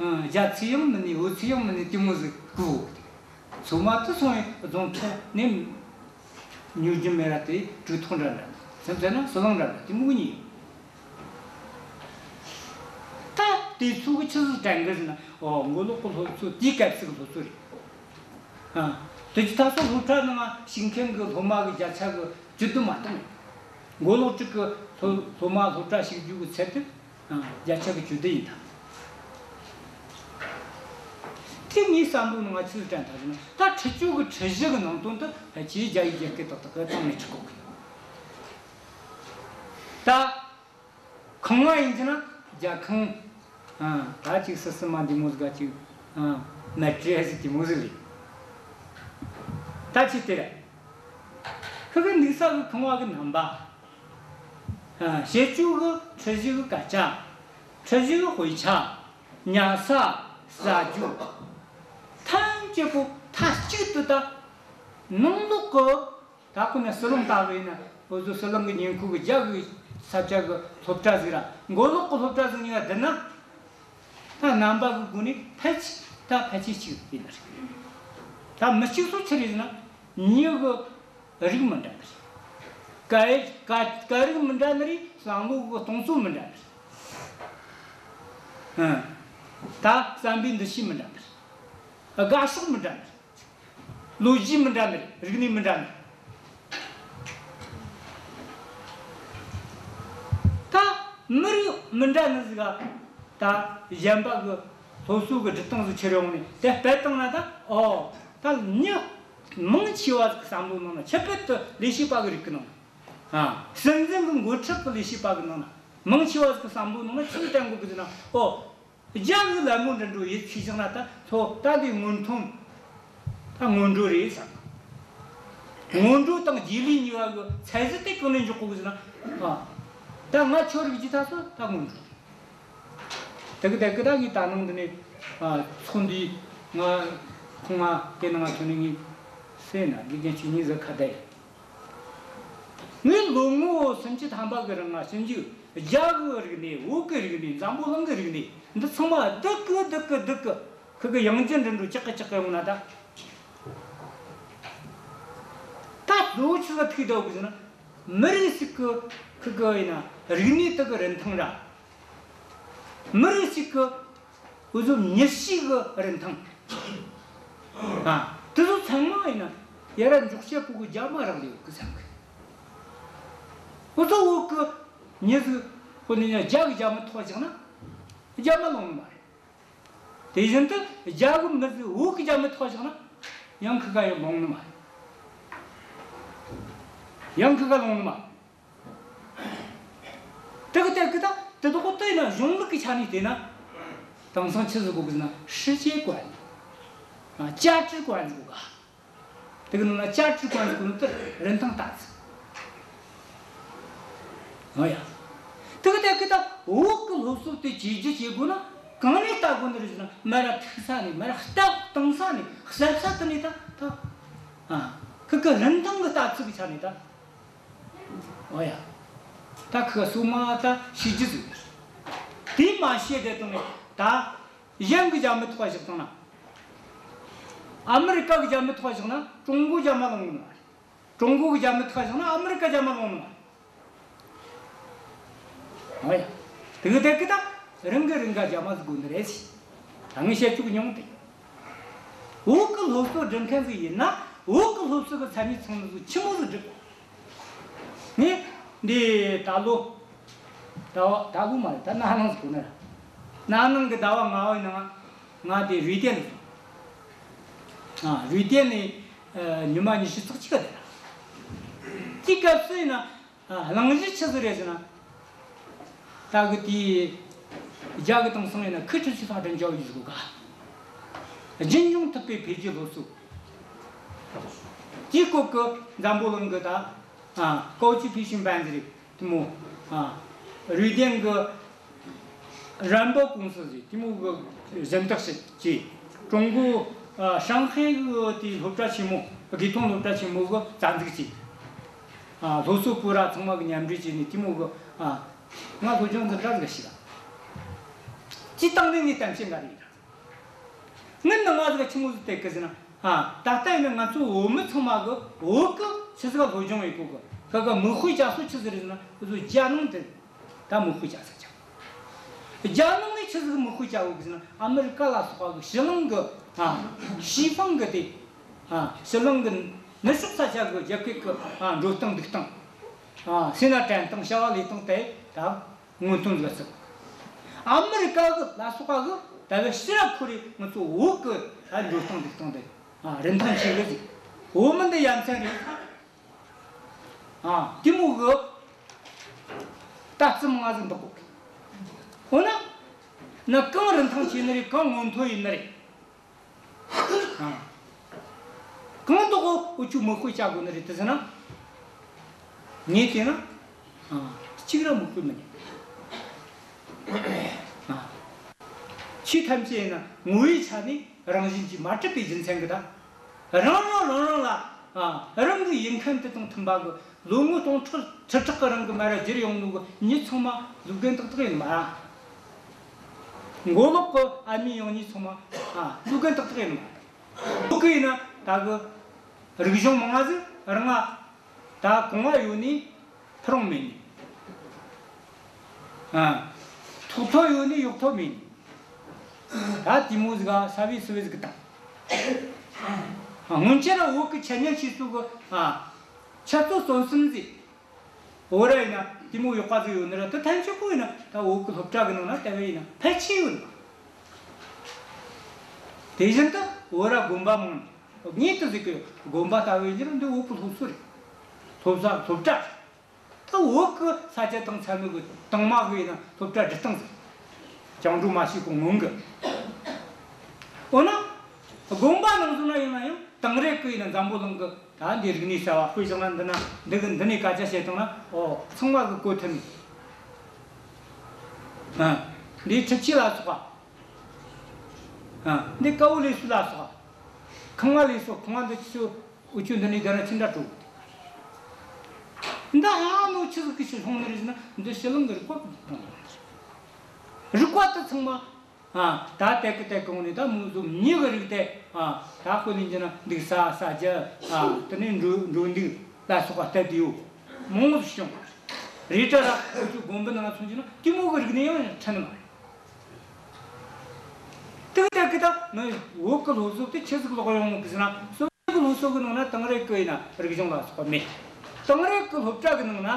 ཨ། རྒྱ་ཚོད་ཡང་མིན་ནི་བོད་ཚོད་ཡང་མིན་ནི་དེ་མོ་ཟིག་གོ། ཚོད་མ་དེ་སོང་བའི་རྫོང་ཐོག་ནས་ཉོ་རྒྱུ་མེད་ར། དེ་གྲོས་ཐོག་འདྲ་འདྲ་སེམས་ཚེ་ན་སོ་ལང་འདྲ་འདྲ་དེ་མོ་གཉིས། ད་དེ་ཚོ་གི་ཆི་ཟིག་དྲན་གི་ཟེར་ན། ཨོ། མགོ་ལོག་གི་སློབ་གཙོ་དེའི་སྐབས་སུ་གི་སློབ་གཙོ་རེད། ཨ། དེ་ཅི་ད་སོ་སློབ་གྲྭ་ནང་ང་ཞུགས་མཁན་གི་སློབ་མ་གི་བརྒྱ་ཆ་གི་བཅུ་བདུན་མ་གཏོགས་མེད། མགོ་ལོག་དྲུག་གི་སློབ་སློབ་མ་སློབ་གྲྭ་ཞུགས་རྒྱུ་གི་ཚད་དེ། ཨ། བརྒྱ་ཆ་གི་བཅུ་བདུན་ཡིན་ད། དེ་ངའི་བསམ་བློའི་ནང་ང་ཆི་ཟིག་དྲན་ཐལ་ཟེར་ན། ད་ཁྲིད་ཆོ་གི་ཁྲིད་གཞི་གི་ནང་དོན་དེ་ཕལ་ཆེར་རྒྱ་ཡིག་རྒྱ་སྐད་ཏག་ཏག་གི་བཏང་ནས་ཁྲིད་གོ་གི། ད་ཁང་བ་ཡིན་གྱི་ན་རྒྱ་ཁང་། ཨ། ད་ཅིག་སི་སི་མ་འདི་མོ་ཟིག་ག་ཅིག་ཨ། མེ་ཏྲེ་ཟིག་འདི་མོ་ཟིག་རེད། ད་ཅི་དེ་རེད། ཁི་གི་འདུག་ས་གི་ཁང་བ་གི་རྣམ་པ། ཨ། བྱེད་སྤྱོད་གི་ཁྲིད་གཞི་གི་སྐད་ཆ། ཁྲིད་གཞི་གི་དཔེ་ཆ། ཉལ་ས། ཟ་རྒྱུ། ཐམས་ཅད་པོ་མཐའ་གཅིག་ཏུ་ད་ནང་ལོགས་གི། ད་ཁོ་ན་ཟི་ལིང་ལྟ་བུ་ཡིན་ན། འུ་ཚོ་ཟི་ལིང་གི་ཉེ་འཁོར་གི་རྒྱ་གི་ས་ཆ་གི་སློབ་གྲྭ་ཟིག་ར་མགོ་ལོག་གི་སློབ་གྲྭ་ཟིག་གཉིས་ཀ་བསྡུར་ན། ད་རྣམ་པ་གི་སྒོ་ནས་ཕལ་ཆེར་ད་ཕལ་ཆེར་གཅིག་ཡིན་ནི་རེད། ད་མི་གཅིག་སོ་ཆི་རེད་ཟེར་ན། མྱི་གི་རིགས་མི་འདྲ་ནི་རེད། སྐད་སྐད་སྐད་རིགས་མི་འདྲ་ནི་རེད། བསམ་བློ་གི་གཏོང་ཚུལ་མི་འདྲ་ནི་རེད། ཨ། ད་བསམ་པའི་འདུ་ཤེས་མི་འདྲ་ནི་རེད། དགའ་ཕྱོགས་མི་འདྲ་ནི་རེད། ལོ་རྒྱུས་མི་འདྲ་ནི་རེད། རིག་གནས་མི་འདྲ་ནི་རེད། ད་མི་རིགས་མི་འདྲ་ནི་ཟིག་ག་ད་གཞན་པ་གི་ སློབ་གསོ་གི་སྒྲིག་སྟངས་ཟིག་ཁྱེར་ཡོང་ནས་དེ་སྤེལ་བཏང་ན་ད། ཨོ། ད་མྱི་མང་ཆེ་བ་ཟིག་གི་བསམ་བློ་ནང་ན། ཁྱད་པར་དུ་ལས་བྱེད་པ་གི་རིགས་གི་ནང་ན། ཨ། སྲིད་འཛིན་གི་འགོ་ཁྲིད་གི་ལས་བྱེད་པ་གི་ནང་ན། མང་ཆེ་བ་ཟིག་གི་བསམ་བློ་ནང་ན་ཆི་ཟིག་དྲན་གོ་གི་ཟེར་ན། ཨོ། རྒྱ་གི་ལད་མོ་འདི་འདྲ་ཡེད་ཤེས་བྱུང་ན་ད་ཚོ་ད་འདི་སྔོན་ཐོན། ད་སྔོན་འགྲོ་རེད་བསམ། སྔོན་འགྲོ་དང་རྗེས་ལུས་གཉིས་པ་གི་ཚད་གཞི་དེ་གང་ནས་འཇོག་གོ་གི་ཟེར་ན། ཨ། ད་ང་ཁྱོད་རིག་རྒྱུ་ད་ཚོ་ད་སྔོན་འགྲོ། དེ་གི་དེ་གི་ད་ངས་ད་ནང་འདི་ནས། ཨ། ཚོགས་འདུའི་ང་ཁོང་ང་དེ་ནང་ང་ཐོན་ནས་ངས་ཟེར་ན། དགེ་རྒན་ཆོས་ཉིད་ཟིག་ཁ་བརྡ་ཡིན། ངས་ལོ་ངོ་སུམ་ཅུ་ཐམ་པ་གི་རིང་ང་ཞིབ་འཇུག། རྒྱ་གི་རིག་གནས། བོད་གི་རིག་གནས། འཛམ་བུ་གླིང་གི་རིག་གནས་འདི་ཚང་མ་སྡུག་གི་སྡུག་གི་སྡུག་གི། ཁུ་གི་ཡང་ཅི་འདྲ་འགྲོ་ཅག་གི་ཅག་གི་ཡོང་ན་ད། ད་གཙོ་བོ་ཆི་ཟིག་ཐུག་བསྡད་གི་ཟེར་ན། མི་རིགས་ཤིག་གི་ཁུ་གི་ཡིན་ན་རིག་གནས་དེ་གི་རིན་ཐང་ར། མི་རིགས་ཤིག་གི་འུ་ཚོ་མྱི་གཤིས་གི་རིན་ཐང་། ཨ། དེ་ཚོ་ཚང་མ་ཡིན་ན་ཡར་ར་འཇོག་བྱེད་པོ་གི་རྒྱ་མ་རག་ལས་ཡོད་གི་བསམ་གི། འུ་ཚོ་བོད་གི་མྱི་ཟིག་དཔེར་ན་ཡང་རྒྱ་གི་རྒྱ་མ་ཐོག་བཞག་ན་རྒྱ་མ་ལོང་ནི་མ་རེད། དེ་བཞིན་དུ་རྒྱ་གི་མི་ཟིག་བོད་གི་རྒྱ་མ་ཐོག་བཞག་ན་ཡང་ཁུ་ག་ཡང་ལོང་ནི་མ་རེད། ཡང་ཁུ་ག་ལོང་ནི་མ་རེད། དེ་གི་དེ་གི་ད་དེ་དག་དེ་ཡིན་ན་གཞུང་ལུགས་ཀྱི་ཆ་ནས་བལྟས་ན། དེང་སང་ཆི་ཟིག་དགོས་གི་ཟེར་ན། 世界观། ཨ། 价值观 ཟིག་དགོས་ག། དེ་གི་ནང་ན་价值观 ཟིག་དགོས་ནོ་དེ་རིན་ཐང་ལྟ་ཟིག། ཨོ་ཡ། དེ་གི་དེ་གི་ད་བོད་གི་སློབ་གསོ་དེ་བཅོས་སྒྱུར་བྱེད་དགོས་ན་གང་ནས་ལྟ་དགོས་ནི་རེད་ཟེར་ན། མ་ར་ཐུག་ས་ནས། མ་ར་ལྟ་བཏང་ས་ནས། ཟབ་ས་དེ་ནས་ད་ད། ཨ། ཁུ་གི་རིན་ཐང་གི་ལྟ་ཚུལ་གི་ཆ་ནས་ད། ཨོ་ཡ། ད་ཁུ་ག་སོ་མ་ད་ཤེས་རྒྱུ་ཟིག་ཡོད། དེ་མ་ཤེས་དེ་དང་ནས་ད་གཞན་གི་རྒྱ་མི་ཐོག་བཞག་བཏང་ན། ཨ་མི་རི་ཀ་གི་རྒྱ་མི་ཐོག་བཞག་ན་ཀྲུང་གོ་རྒྱ་མ་ལོང་ནི་མ་རེད། ཀྲུང་གོ་གི་རྒྱ་མི་ཐོག་བཞག་ན་ཨ་མི་རི་ཀ་རྒྱ་མ་ལོང་ནི་མ་རེད། ཨོ་ཡ། དེ་གི་དེ་གི་ད་རང་གི་རང་ག་རྒྱ་མ་ཟིག་དགོས་ནི་རེད་ཟེར། ད་ངས་བཤད་རྒྱུ་གི་མྱོང་དེ། བོད་གི་སློབ་གསོ་སྒྲུབ་མཁན་ཟིག་ཡིན་ན། བོད་གི་སློབ་གསོ་གི་མཚན་ཉིད་ཚང་ནི་ཟིག་ཆི་མོ་ཟིག་སྒྲུབ། ངས་འདི་ད་ལོ། ད་བ་ད་ལོ་མ་རེད། ད་ན་ནིང་ཟིག་གོ་ནི་ར། ན་ནིང་གི་ཟླ་བ་ལྔ་བའི་ནང་ང་དེ་རུས་ཏེན་དུ་སོང་། ཨ། རུས་ཏེན་ནས། ཨ། ཉི་མ་ཉི་ཤུ་རྩ་གཅིག་ག་དེ་ར། དེའི་སྐབས་སུ་ཡིན་ན། ཨ། གླེང་གཞི་ཆི་ཟིག་རེད་ཟེར་ན། ད་གི་དེའི་རྒྱ་གི་དེང་སང་ཡིན་ན་可持续发展教育 ཟེར་གོ་ག། རྒྱུན་འཁྱོངས་ཐུབ་པའི་འཕེལ་རྒྱས་སློབ་གསོ། དེའི་སྐོར་གི་འཛམ་བུ་གླིང་གི་ད། ཨ། 高级培训班 ཟེར་རེད། དེ་མོ། ཨ། རུས་ཏེན་གི་རན་པོ་ཀུང་སི་ཟེར་དེ་མོ་གི་གཟེངས་རྟགས་ཤིག་བྱས། ཀྲུང་གོ། ཨ། ཧྲང་ཧའེ་གི་དེ་སློབ་གྲྭ་ཆེན་མོ། དགེ་ཐོན་སློབ་གྲྭ་ཆེན་མོ་གི་རྩ་འཛུགས་བྱས། ཨ། སློབ་གསོ་པུ་ར་ཚང་མ་གི་མཉམ་འབྲེལ་བྱས་ནས་དེ་མོ་གི། ཨ། ང་སློབ་སྦྱོང་འཛིན་གྲྭ་ཟིག་ཞིག་ལ། སྤྱིར་བཏང་ནས་ངས་གཏམ་བཤད་འགའ་རེ་ཡིན། ངས་ནི་ང་ཟིག་ཆི་མོ་ཟིག་བལྟས་གི་ཟེར་ན། ཨ། ད་ལྟ་ཡིན་ན་ང་ཚོ་བོད་མི་ཚང་མ་གི་བོད་གི་ཆི་ཟིག་སློབ་སྦྱོང་ཡེད་གོ་གི། ཁ་གི་མིག་དཔེ་བྱ་སོ་ཆི་ཟིག་རེད་ཟེར་ན། འུ་ཚོ་རྒྱ་ནང་དེ་ད་མིག་དཔེ་བྱ་ས་ཆགས། རྒྱ་ནང་ནས་ཆི་ཟིག་མིག་དཔེ་བྱ་གོ་གི་ཟེར་ན། ཨ་མི་རི་ཀ་ལ་སོགས་པ་གི་ཕྱི་གླིང་གི། ཨ། 西方 གི་དེ། ཨ། ཕྱི་གླིང་གི་ནུབ་ཕྱོགས་ས་ཆ་གི་རྒྱལ་ཁབ་གི། ཨ། འགྲོ་སྟངས་འདུག་སྟངས། ཨ། སེམས་ལ་དྲན་སྟངས། བྱ་བ་ལས་སྟངས་དེ་ད་སྔོན་ཐོན་ཟིག་བརྩི། ཨ་མི་རི་ཀ་གི་ལ་སོགས་པ་གི་ད་ལྟ་ཕྱིར་ར་འཁོར་རེ་ང་ཚོ་བོད་གི། ཨ། འགྲོ་སྟངས་འདུག་སྟངས་དེ། ཨ། རིན་ཐང་ཆེ་གི་ཟིག། བོད་མི་འདི་ཡ་མཚན་རེད། ཨ། དེ་མོ་གི་ལྟ་ཚུལ་མང་ང་ཟིག་འདུག་གོ། འོ་ན། ན་གང་རིན་ཐང་ཆེ་ནི་རེད། གང་སྔོན་ཐོན་ཡིན་ནི་རེད། ཨ། གང་དུ་གོ་འུ་ཆོ་མིག་དཔེ་བྱ་དགོས་ནི་རེད་དེ་ཟེར་ན། ངས་བལྟས་ན། ཨ། གཅིག་ར་མིག་དཔེ་མི་ཉན། ཨ། ཆོས་ཐམས་ཅད་ཡིན་ན་ངོ་བོའི་ཆ་ནས་རང་བཞིན་གྱིས་མ་གྲུབ་པའི་རྒྱུ་མཚན་གྱིས་ད། རང་རང་རང་རང་ལ། ཨ། རང་གི་ཡིན་མཁན་དེ་དང་མཐུན་པ་གི། ལོ་ངོ་སྟོང་ཕྲག་ཁྲི་ཕྲག་གི་རིང་གི་མ་ར་བསྒྱུར་ཡོང་ནོ་གི་མྱི་ཚང་མ་ལུག་རྒན་ཏག་ཏག་ཡིན་མ། མགོ་ལོག་གི་ཨ་མྱེས་ཡང་མྱེས་ཚང་མ། ཨ། ལུག་རྒན་ཏག་ཏག་ཡིན་མ། ལུག་གི་ཡིན་ན་ད་གི་རིག་གཞུང་མང་ང་ཟིག་རང་ང་ད་གོང་བ་ཡོད་ནི་ཕུ་རུང་མེད་ནི། ཨ། ཐོག་ཐོ་ཡོད་ནི་ཡོག་ཐོ་མེད་ནི། ད་དེ་མོ་ཟིག་ག་ས་བི་སུ་བི་ཟིག་གི་དང་། ཨ། སྔོན་ཆད་ར་བོད་གི་འཆད་ཉན་ཆེ་ཤོས་གི། ཨ། འཆད་རྩོད་རྩོམ་གསུམ་ཟིག། འོ་ར་ཡིན་ན་དེ་མོ་ཡོག་པ་ཟིག་ཡོད་ནི་ར། དེ་ཐམས་ཅད་པོ་ཡིན་ན་ད་བོད་གི་སློབ་གྲྭ་གི་ནང་ན་དེ་བས་ཡིན་ན་ཕལ་ཆེ་ཡོད་ནི། དེ་བཞིན་དུ་བོད་ར་དགོན་པ་མང་ནི། ངས་དེ་ཟེར་གི་ཡོད། དགོན་པ་ལྟ་བུ་ཡིན་རྒྱུ་ན་འདི་བོད་ཀྱི་སློབ་གསོ་རེད། སློབ་གསོ་སློབ་གྲྭ་རེད། ད་བོད་ཀྱི་ས་ཆ་དང་ཚན་རིག་གི་དང་མ་གི་ཡིན་ན་སློབ་གྲྭ་སྒྲིག་སྟངས་ཟེར། བཅིངས་འགྲོལ་མ་བྱས་གོང་སྔོན་གི། འོ་ན་དགོན་པ་ནང་ཟེར་ན་ཡིན་ན་ཡང་དེང་རབས་ཀྱི་ཡིན་ན་འཛམ་བུ་གླིང་གི་ད་འདི་རིག་གནས་གསར་བ། དཔེ་བཞག་ན་འདི་ན་འདི་གི་འདི་ནས་སྐད་ཆ་བཤད་བཏང་ན། ཨོ། ཚང་མ་གི་གོ་ཐུབ་ནི། ཨ། འདི་འཁྲུག་ཆས་ལ་སོགས་པ། ཨ། འདི་དཀར་པོ་ལས་སུ་ལ་སོགས། ཁང་བ་ལས་སོགས། ཁང་བ་འདི་ཆུ་འུ་ཆུ་འདི་ནས་བསྡད་ན་ཅི་འདྲ་འགྲོ། འདི་ཧ་ནོ་ཆི་ཟིག་གི་ཕྱིར་ལྷུང་ནི་རེད་ཟེར་ན། འདི་ཕྱི་གླིང་གི་རིག་པ་གི་ལྷུང་། རིག་པ་དེ་ཚང་མ། ཨ། ད་དེ་གི་དེ་གི་ངོ་ནས་ད་མོ་ཚོ་མྱི་གི་རིགས་དེ། ཨ། ད་ཁོ་ལས་ཀྱི་ན་འདུག་ས་ས་རྒྱུ། ཨ། དེ་ནས་འགྲོ་འགྲོ་འདུག་ལ་སོགས་པ་ལྟ་དུས་ཡོད། མང་བོ་བྱུང་། རེད་དྲ་ར་ཁོ་ཚོའི་དགོན་པ་ནང་སོང་རྒྱུ་ན་དེ་མོ་གི་རིག་གནས་ཡང་ཕྲན་མ་རེད། དེ་གི་དེ་གི་ད་ནི་བོད་གི་སློབ་གསོ་དེ་ཆི་ཟིག་ལོག་ཡོང་གི་ཟེར་ན། སོ་བོད་གི་སློབ་གསོ་གི་ནང་ན་དེང་རབས་གི་ཡིན་ན་རིག་གཞུང་ལ་སོགས་པ་མེད། དེང་རབས་གི་སློབ་གྲྭ་གི་ནང་ན་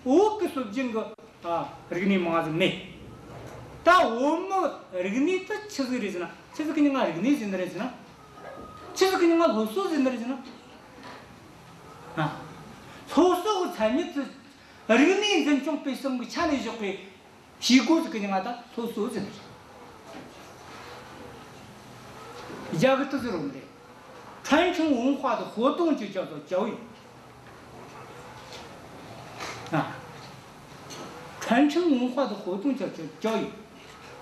བོད་གི་སྲོལ་རྒྱུན་གི། ཨ། རིག་གནས་མང་ཟིག་མེད། ད་བོད་མི་རིག་གནས་དེ་ཆི་ཟིག་རེད་ཟེར་ན། ཆི་ཟིག་གི་མྱིང་ང་རིག་གནས་ཟེར་ནི་རེད་ཟེར་ན། ཆི་ཟིག་གི་མྱིང་ང་སློབ་གསོ་ཟེར་ནི་རེད་ཟེར་ན། ཨ། སློབ་གསོ་གི་མཚན་ཉིད་དེ་རིག་གནས་འཛིན་སྐྱོང་སྤེལ་གསུམ་གི་ཆ་ནས་བཞག་པའི་བྱེད་སྒོ་ཟིག་གི་མྱིང་ང་ད་སློབ་གསོ་ཟེར་ནི་རེད། རྒྱ་གི་དེ་ཟེར་རུང་རེད། 传承文化的活动就叫做教育。啊，传承文化的活动叫做教育。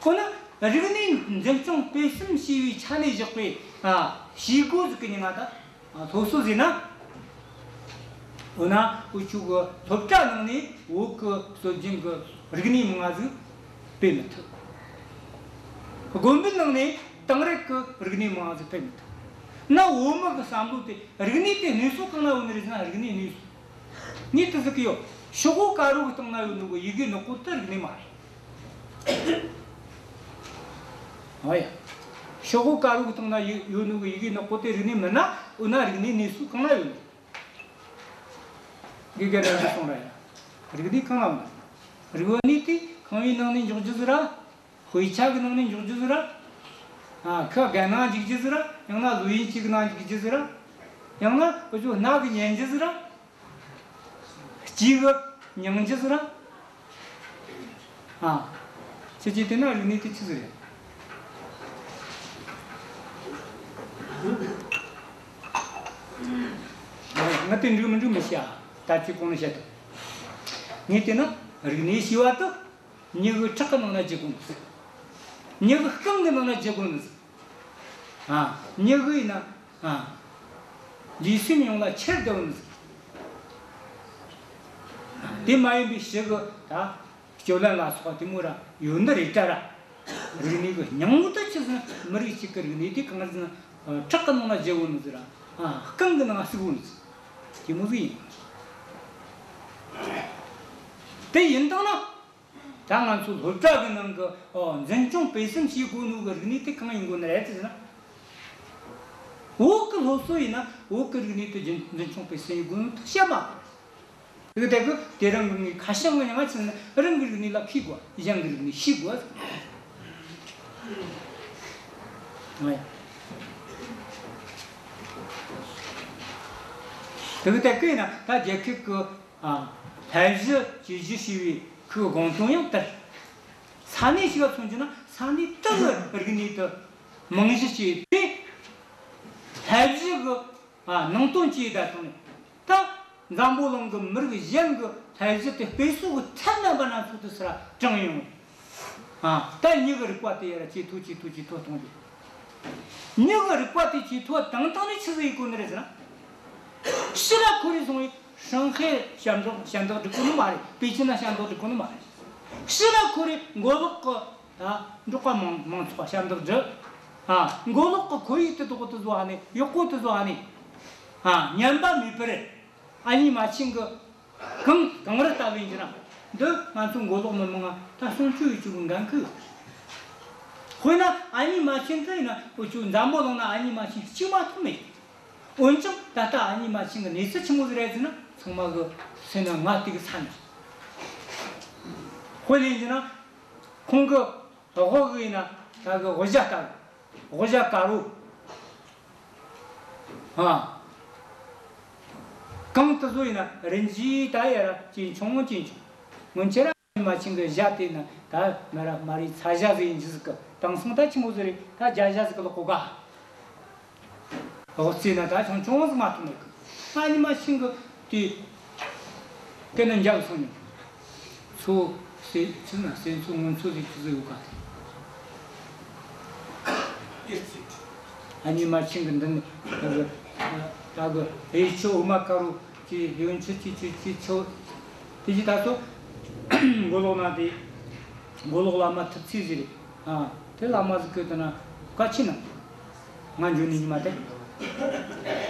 འོ་ན་རིག་གནས་འཛིན་སྐྱོང་སྤེལ་གསུམ་བྱས་པའི་ཆ་ནས་བཞག་པའི། ཨ། བྱེད་སྒོ་ཟིག་གི་མྱིང་ང་ད། ཨ། སློབ་གསོ་ཟེར་ན། འོ་ན་འུ་ཆོ་གི་སློབ་གྲྭ་ནང་ནས་བོད་གི་སྲོལ་རྒྱུན་གི་རིག་གནས་མང་ང་ཟིག་སྤེལ་མི་ཐུབ། དགོན་པའི་ནང་ནས་དེང་རབས་གི་རིག་གནས་མང་ང་ཟིག་སྤེལ་མི་ཐུབ། ན་བོད་མི་གི་བསམ་བློ་དེ་རིག་གནས་དེ་གནས་ས་གང་ན་ཡོད་ནི་རེད་ཟེར་ན། རིག་གནས་གནས་ས། ངས་དེ་ཟེར་གི་ཡོད། ཤོག་བུ་དཀར་པོ་གི་སྟེང་ན་ཡོད་ནོ་གི་ཡི་གེ་ནག་པོ་དེ་རིག་གནས་མ་རེད། ཨ་ཡ། ཤོག་བུ་དཀར་པོ་གི་སྟེང་ན་ཡོད་ཡོད་ནོ་གི་ཡི་གེ་ནག་པོ་དེ་རིག་གནས་མིན་ན། འོ་ན་རིག་གནས་གནས་ས་གང་ན་ཡོད་ནི། དགེ་རྒན་རྣམ་པས་གསུངས་ར་ཡ། རིག་གནས་གང་ལ་ཡོད་ནི། རིག་གནས་དེ་ཁང་བའི་ནང་ནས་འཇོག་རྒྱུ་ཟིག་ར། དཔེ་ཆ་གི་ནང་ནས་འཇོག་རྒྱུ་ཟིག་ར། ཨ། ཁ་རྒན་ནང་འཇུག་རྒྱུ་ཟིག་ར། ཡང་ན་བཟོ་ཡིན་གཅིག་ནང་འཇུག་རྒྱུ་ཟིག་ར། ཡང་ན་འུ་ཆོ་སྣ་གིས་ཉན་རྒྱུ་ཟིག་ར། ལྕེ་གིས་མྱང་རྒྱུ་ཟིག་ར། ཨ། ཁྱེད་ཀྱིས་བལྟས་ན་རིག་གནས་དེ་ཆི་ཟིག་རེད། ང་དེ་འགྲིག་མི་འགྲིག་མི་ཤེས། ཨ། ད་ཅི་གོང་ནས་བཤད་དོ། ངས་བལྟས་ན་རིག་གནས་ཞེས་པ་དེ། མྱི་གི་ཁྲག་གི་ནང་ན་བརྗེ་དགོས་ནི་ཟིག་མྱི་གི་རྐང་གི་ནང་ན་བརྗེ་དགོས་ནི་ཟིག་ཨ། མྱི་གི་ཡིན་ན། ཨ། ལུས་སེམས་ཡོངས་ལ་ཁྱེར་བསྡད་ནི་ཟིག་དེ་མ་ཡིན་པའི་ཕྱི་གི་ད་སྤྱོད་ལམ་ལ་སོགས་པ་དེ་མོ་ར་ཡོད་ནི་རེད་དྲ་ར། རིག་གནས་གི་སྙིང་བོ་དེ་ཆི་ཟེར་ན། མི་རིགས་གཅིག་གི་རིག་གནས་དེ་གང་ཟེར་ན། ཨ། ཁྲག་གི་ནང་ན་བརྗེ་དགོས་ནི་ཟིག་ར། ཨ། རྐང་གི་ནང་ན་ཟུག་དགོས་ནི་ཟིག་དེ་མོ་ཟིག་ཡིན། དེ་ཡིན་དང་ན། ད་ང་ཚོ་སློབ་གྲྭ་གི་ནང་གི། ཨོ། འཛིན་སྐྱོང་སྤེལ་གསུམ་བྱེད་དགོས་ནོ་གི་རིག་གནས་དེ་གང་ཡིན་དགོས་ནི་རེད་ཟེར་ན། བོད་གི་སློབ་གསོ་ཡིན་ན་བོད་གི་རིག་གནས་དེ་འཛིན་འཛིན་སྐྱོང་སྤེལ་གསུམ་ཡེད་དགོས་ནོ་དེ་བཤད་མ་དགོས། དེ་གི་དེ་གི་དེ་རང་གི་ངའི་ཁ་བྱང་གི་མྱིང་ང་ཆི་ཟེར་ན། རང་གི་རིག་གནས་ལ་མཁས་དགོས། གཞན་གི་རིག་གནས་ཤེས་དགོས། ཨ་ཡ། དེ་གི་དེ་གི་ཡིན་ན་ད་རྒྱལ་ཁབ་གི། ཨ། སློབ་གཞི་བཅོས་བསྒྱུར་བྱས་པའི་ཁོའི་དགོངས་དོན་ཡང་དེ་རེད། ས་གནས་ཤིག་ག་མཚོན་རྒྱུ་ན་ས་གནས་དེ་གི་རིག་གནས་དེ་རྨང་གཞི་བྱས་ཏེ། སློབ་གཞི་གི། ཨ། ནང་དོན་བཅོས་ད་བཏང་ནས། ད་འཛམ་བུ་གླིང་གི་མི་རིགས་གཞན་གི་སློབ་གཞི་དེ་སྤེལ་གསུམ་གི་ཚད་མེད་པ་སྣ་ཚོགས་དེ་སུ་ར་དྲངས་ཡོང་། ཨ། ད་མྱི་གི་རིག་པ་དེ་ཡར་ཇེ་མཐོ་ཇེ་མཐོ་ཇེ་མཐོ་གཏོང་རྒྱུ། མྱི་གི་རིག་པ་དེ་ཇེ་མཐོ་བཏང་བཏང་ནས་ཆི་ཟིག་ཡེད་དགོས་ནི་རེད་ཟེར་ན། ཕྱིར་ར་ཁོ་རེ་སོང་བས་ཧྲང་ཧའེ་ཞབས་འདེགས་ཞབས་འདེགས་སྒྲུབ་གོ་ནི་མ་རེད། པེ་ཅིན་ན་ཞབས་འདེགས་སྒྲུབ་གོ་ནི་མ་རེད། ཕྱིར་ར་ཁོ་རེ་མགོ་ལོག་གི། ཨ། འབྲོག་པ་མང་མང་ཚོགས་ཞབས་འདེགས་སྒྲུབ། ཨ། མགོ་ལོག་གི་ཁོར་ཡུག་དེ་དོག་དེ་བཟོ་བ་ནི། ཡག་པོ་དེ་བཟོ་བ་ནི། ཨ། ཉམས་པ་མེད་པར། ཨ་ནི་མ་ཆེན་གི། གང་གང་རུ་ལྟ་བུ་ཡིན་རྒྱུ་ན། འདི་ང་ཚོ་མགོ་ལོག་མི་མང་ང་ད་སྲུང་སྐྱོབ་ཡེད་རྒྱུ་གི་འགན་ཁུར་ཡོད། དཔེར་ན་ཨ་ནི་མ་ཆེན་དེ་ཡིན་ན། འུ་ཆོ་འཛམ་བུ་གླིང་ན་ཨ་ནི་མ་ཆེན་གཅིག་མ་གཏོགས་མེད། འོན་ཀྱང་ད་ལྟ་ཨ་ནི་མ་ཆེན་གི་གནས་ཚུལ་ཆི་མོ་ཟིག་རེད་ཟེར་ན། ཚང་མ་གི་སེམས་ན་ངར་ལྟོགས་གི་ཚ་ནི། དཔེར་ན་ཡིན་རྒྱུ་ན། ཁོང་གི་དབུ་གི་ཡིན་ན་ད་གི་དབུ་ཞྭ་ལྟ་བུ། དབུ་ཞྭ་དཀར་པོ། ཨ། གངས་དེ་ཚོ་ཡིན་ན་རིན་གྱིས་ད་ཡར་ར་ཇེ་ཆུང་ཇེ་ཆུང་། སྔོན་ཆད་ར་ཨ་ནེ་མ་ཆེན་གི་ཞྭ་དེ་ན་ད་མ་ར་མ་རི་ཚ་ཞྭ་ཟིག་ཡིན་རྒྱུ་ཟིག་གི། དེང་སང་ད་ཆི་མོ་ཟིག་རེད། ད་རྒྱ་ཞྭ་ཟིག་གི་ལོག་གོ་ག། འོ་ཙི་ན་ད་ཆུང་ཆུང་ཟིག་མ་གཏོགས་མེད་གི། ཨ་ནེ་མ་ཆེན་གི་དེ་དེ་ནི་འཇག་སོང་ནས། ཚོ་སེ་ཚོ་ན་སེ་ཚོ་སྔོན་ཚོ་ཟིག་ཆི་ཟིག་ཡོད་ག་དེ། ཨ་ནེ་མ་ཆེན་གི་འདི་ནི་ད་གི་ད་གི་ཨེ་ཆོ་འོ་མ་དཀར་རོ་ཅི་ཡོན་ཆོ་ཅི་ཅི་ཅི་ཆོ། དེ་ཅི་ད་ཚོ་མགོ་ལོག་ན་དེ་མགོ་ལོག་བླ་མ་ཐུབ་ཚེ་ཟེར། ཨ། དེ་བླ་མ་ཟིག་གི་དེ་ན་བཀའ་ཆེན་ནམ། ང་འཇོན་ནི་ཉི་མ་དེ།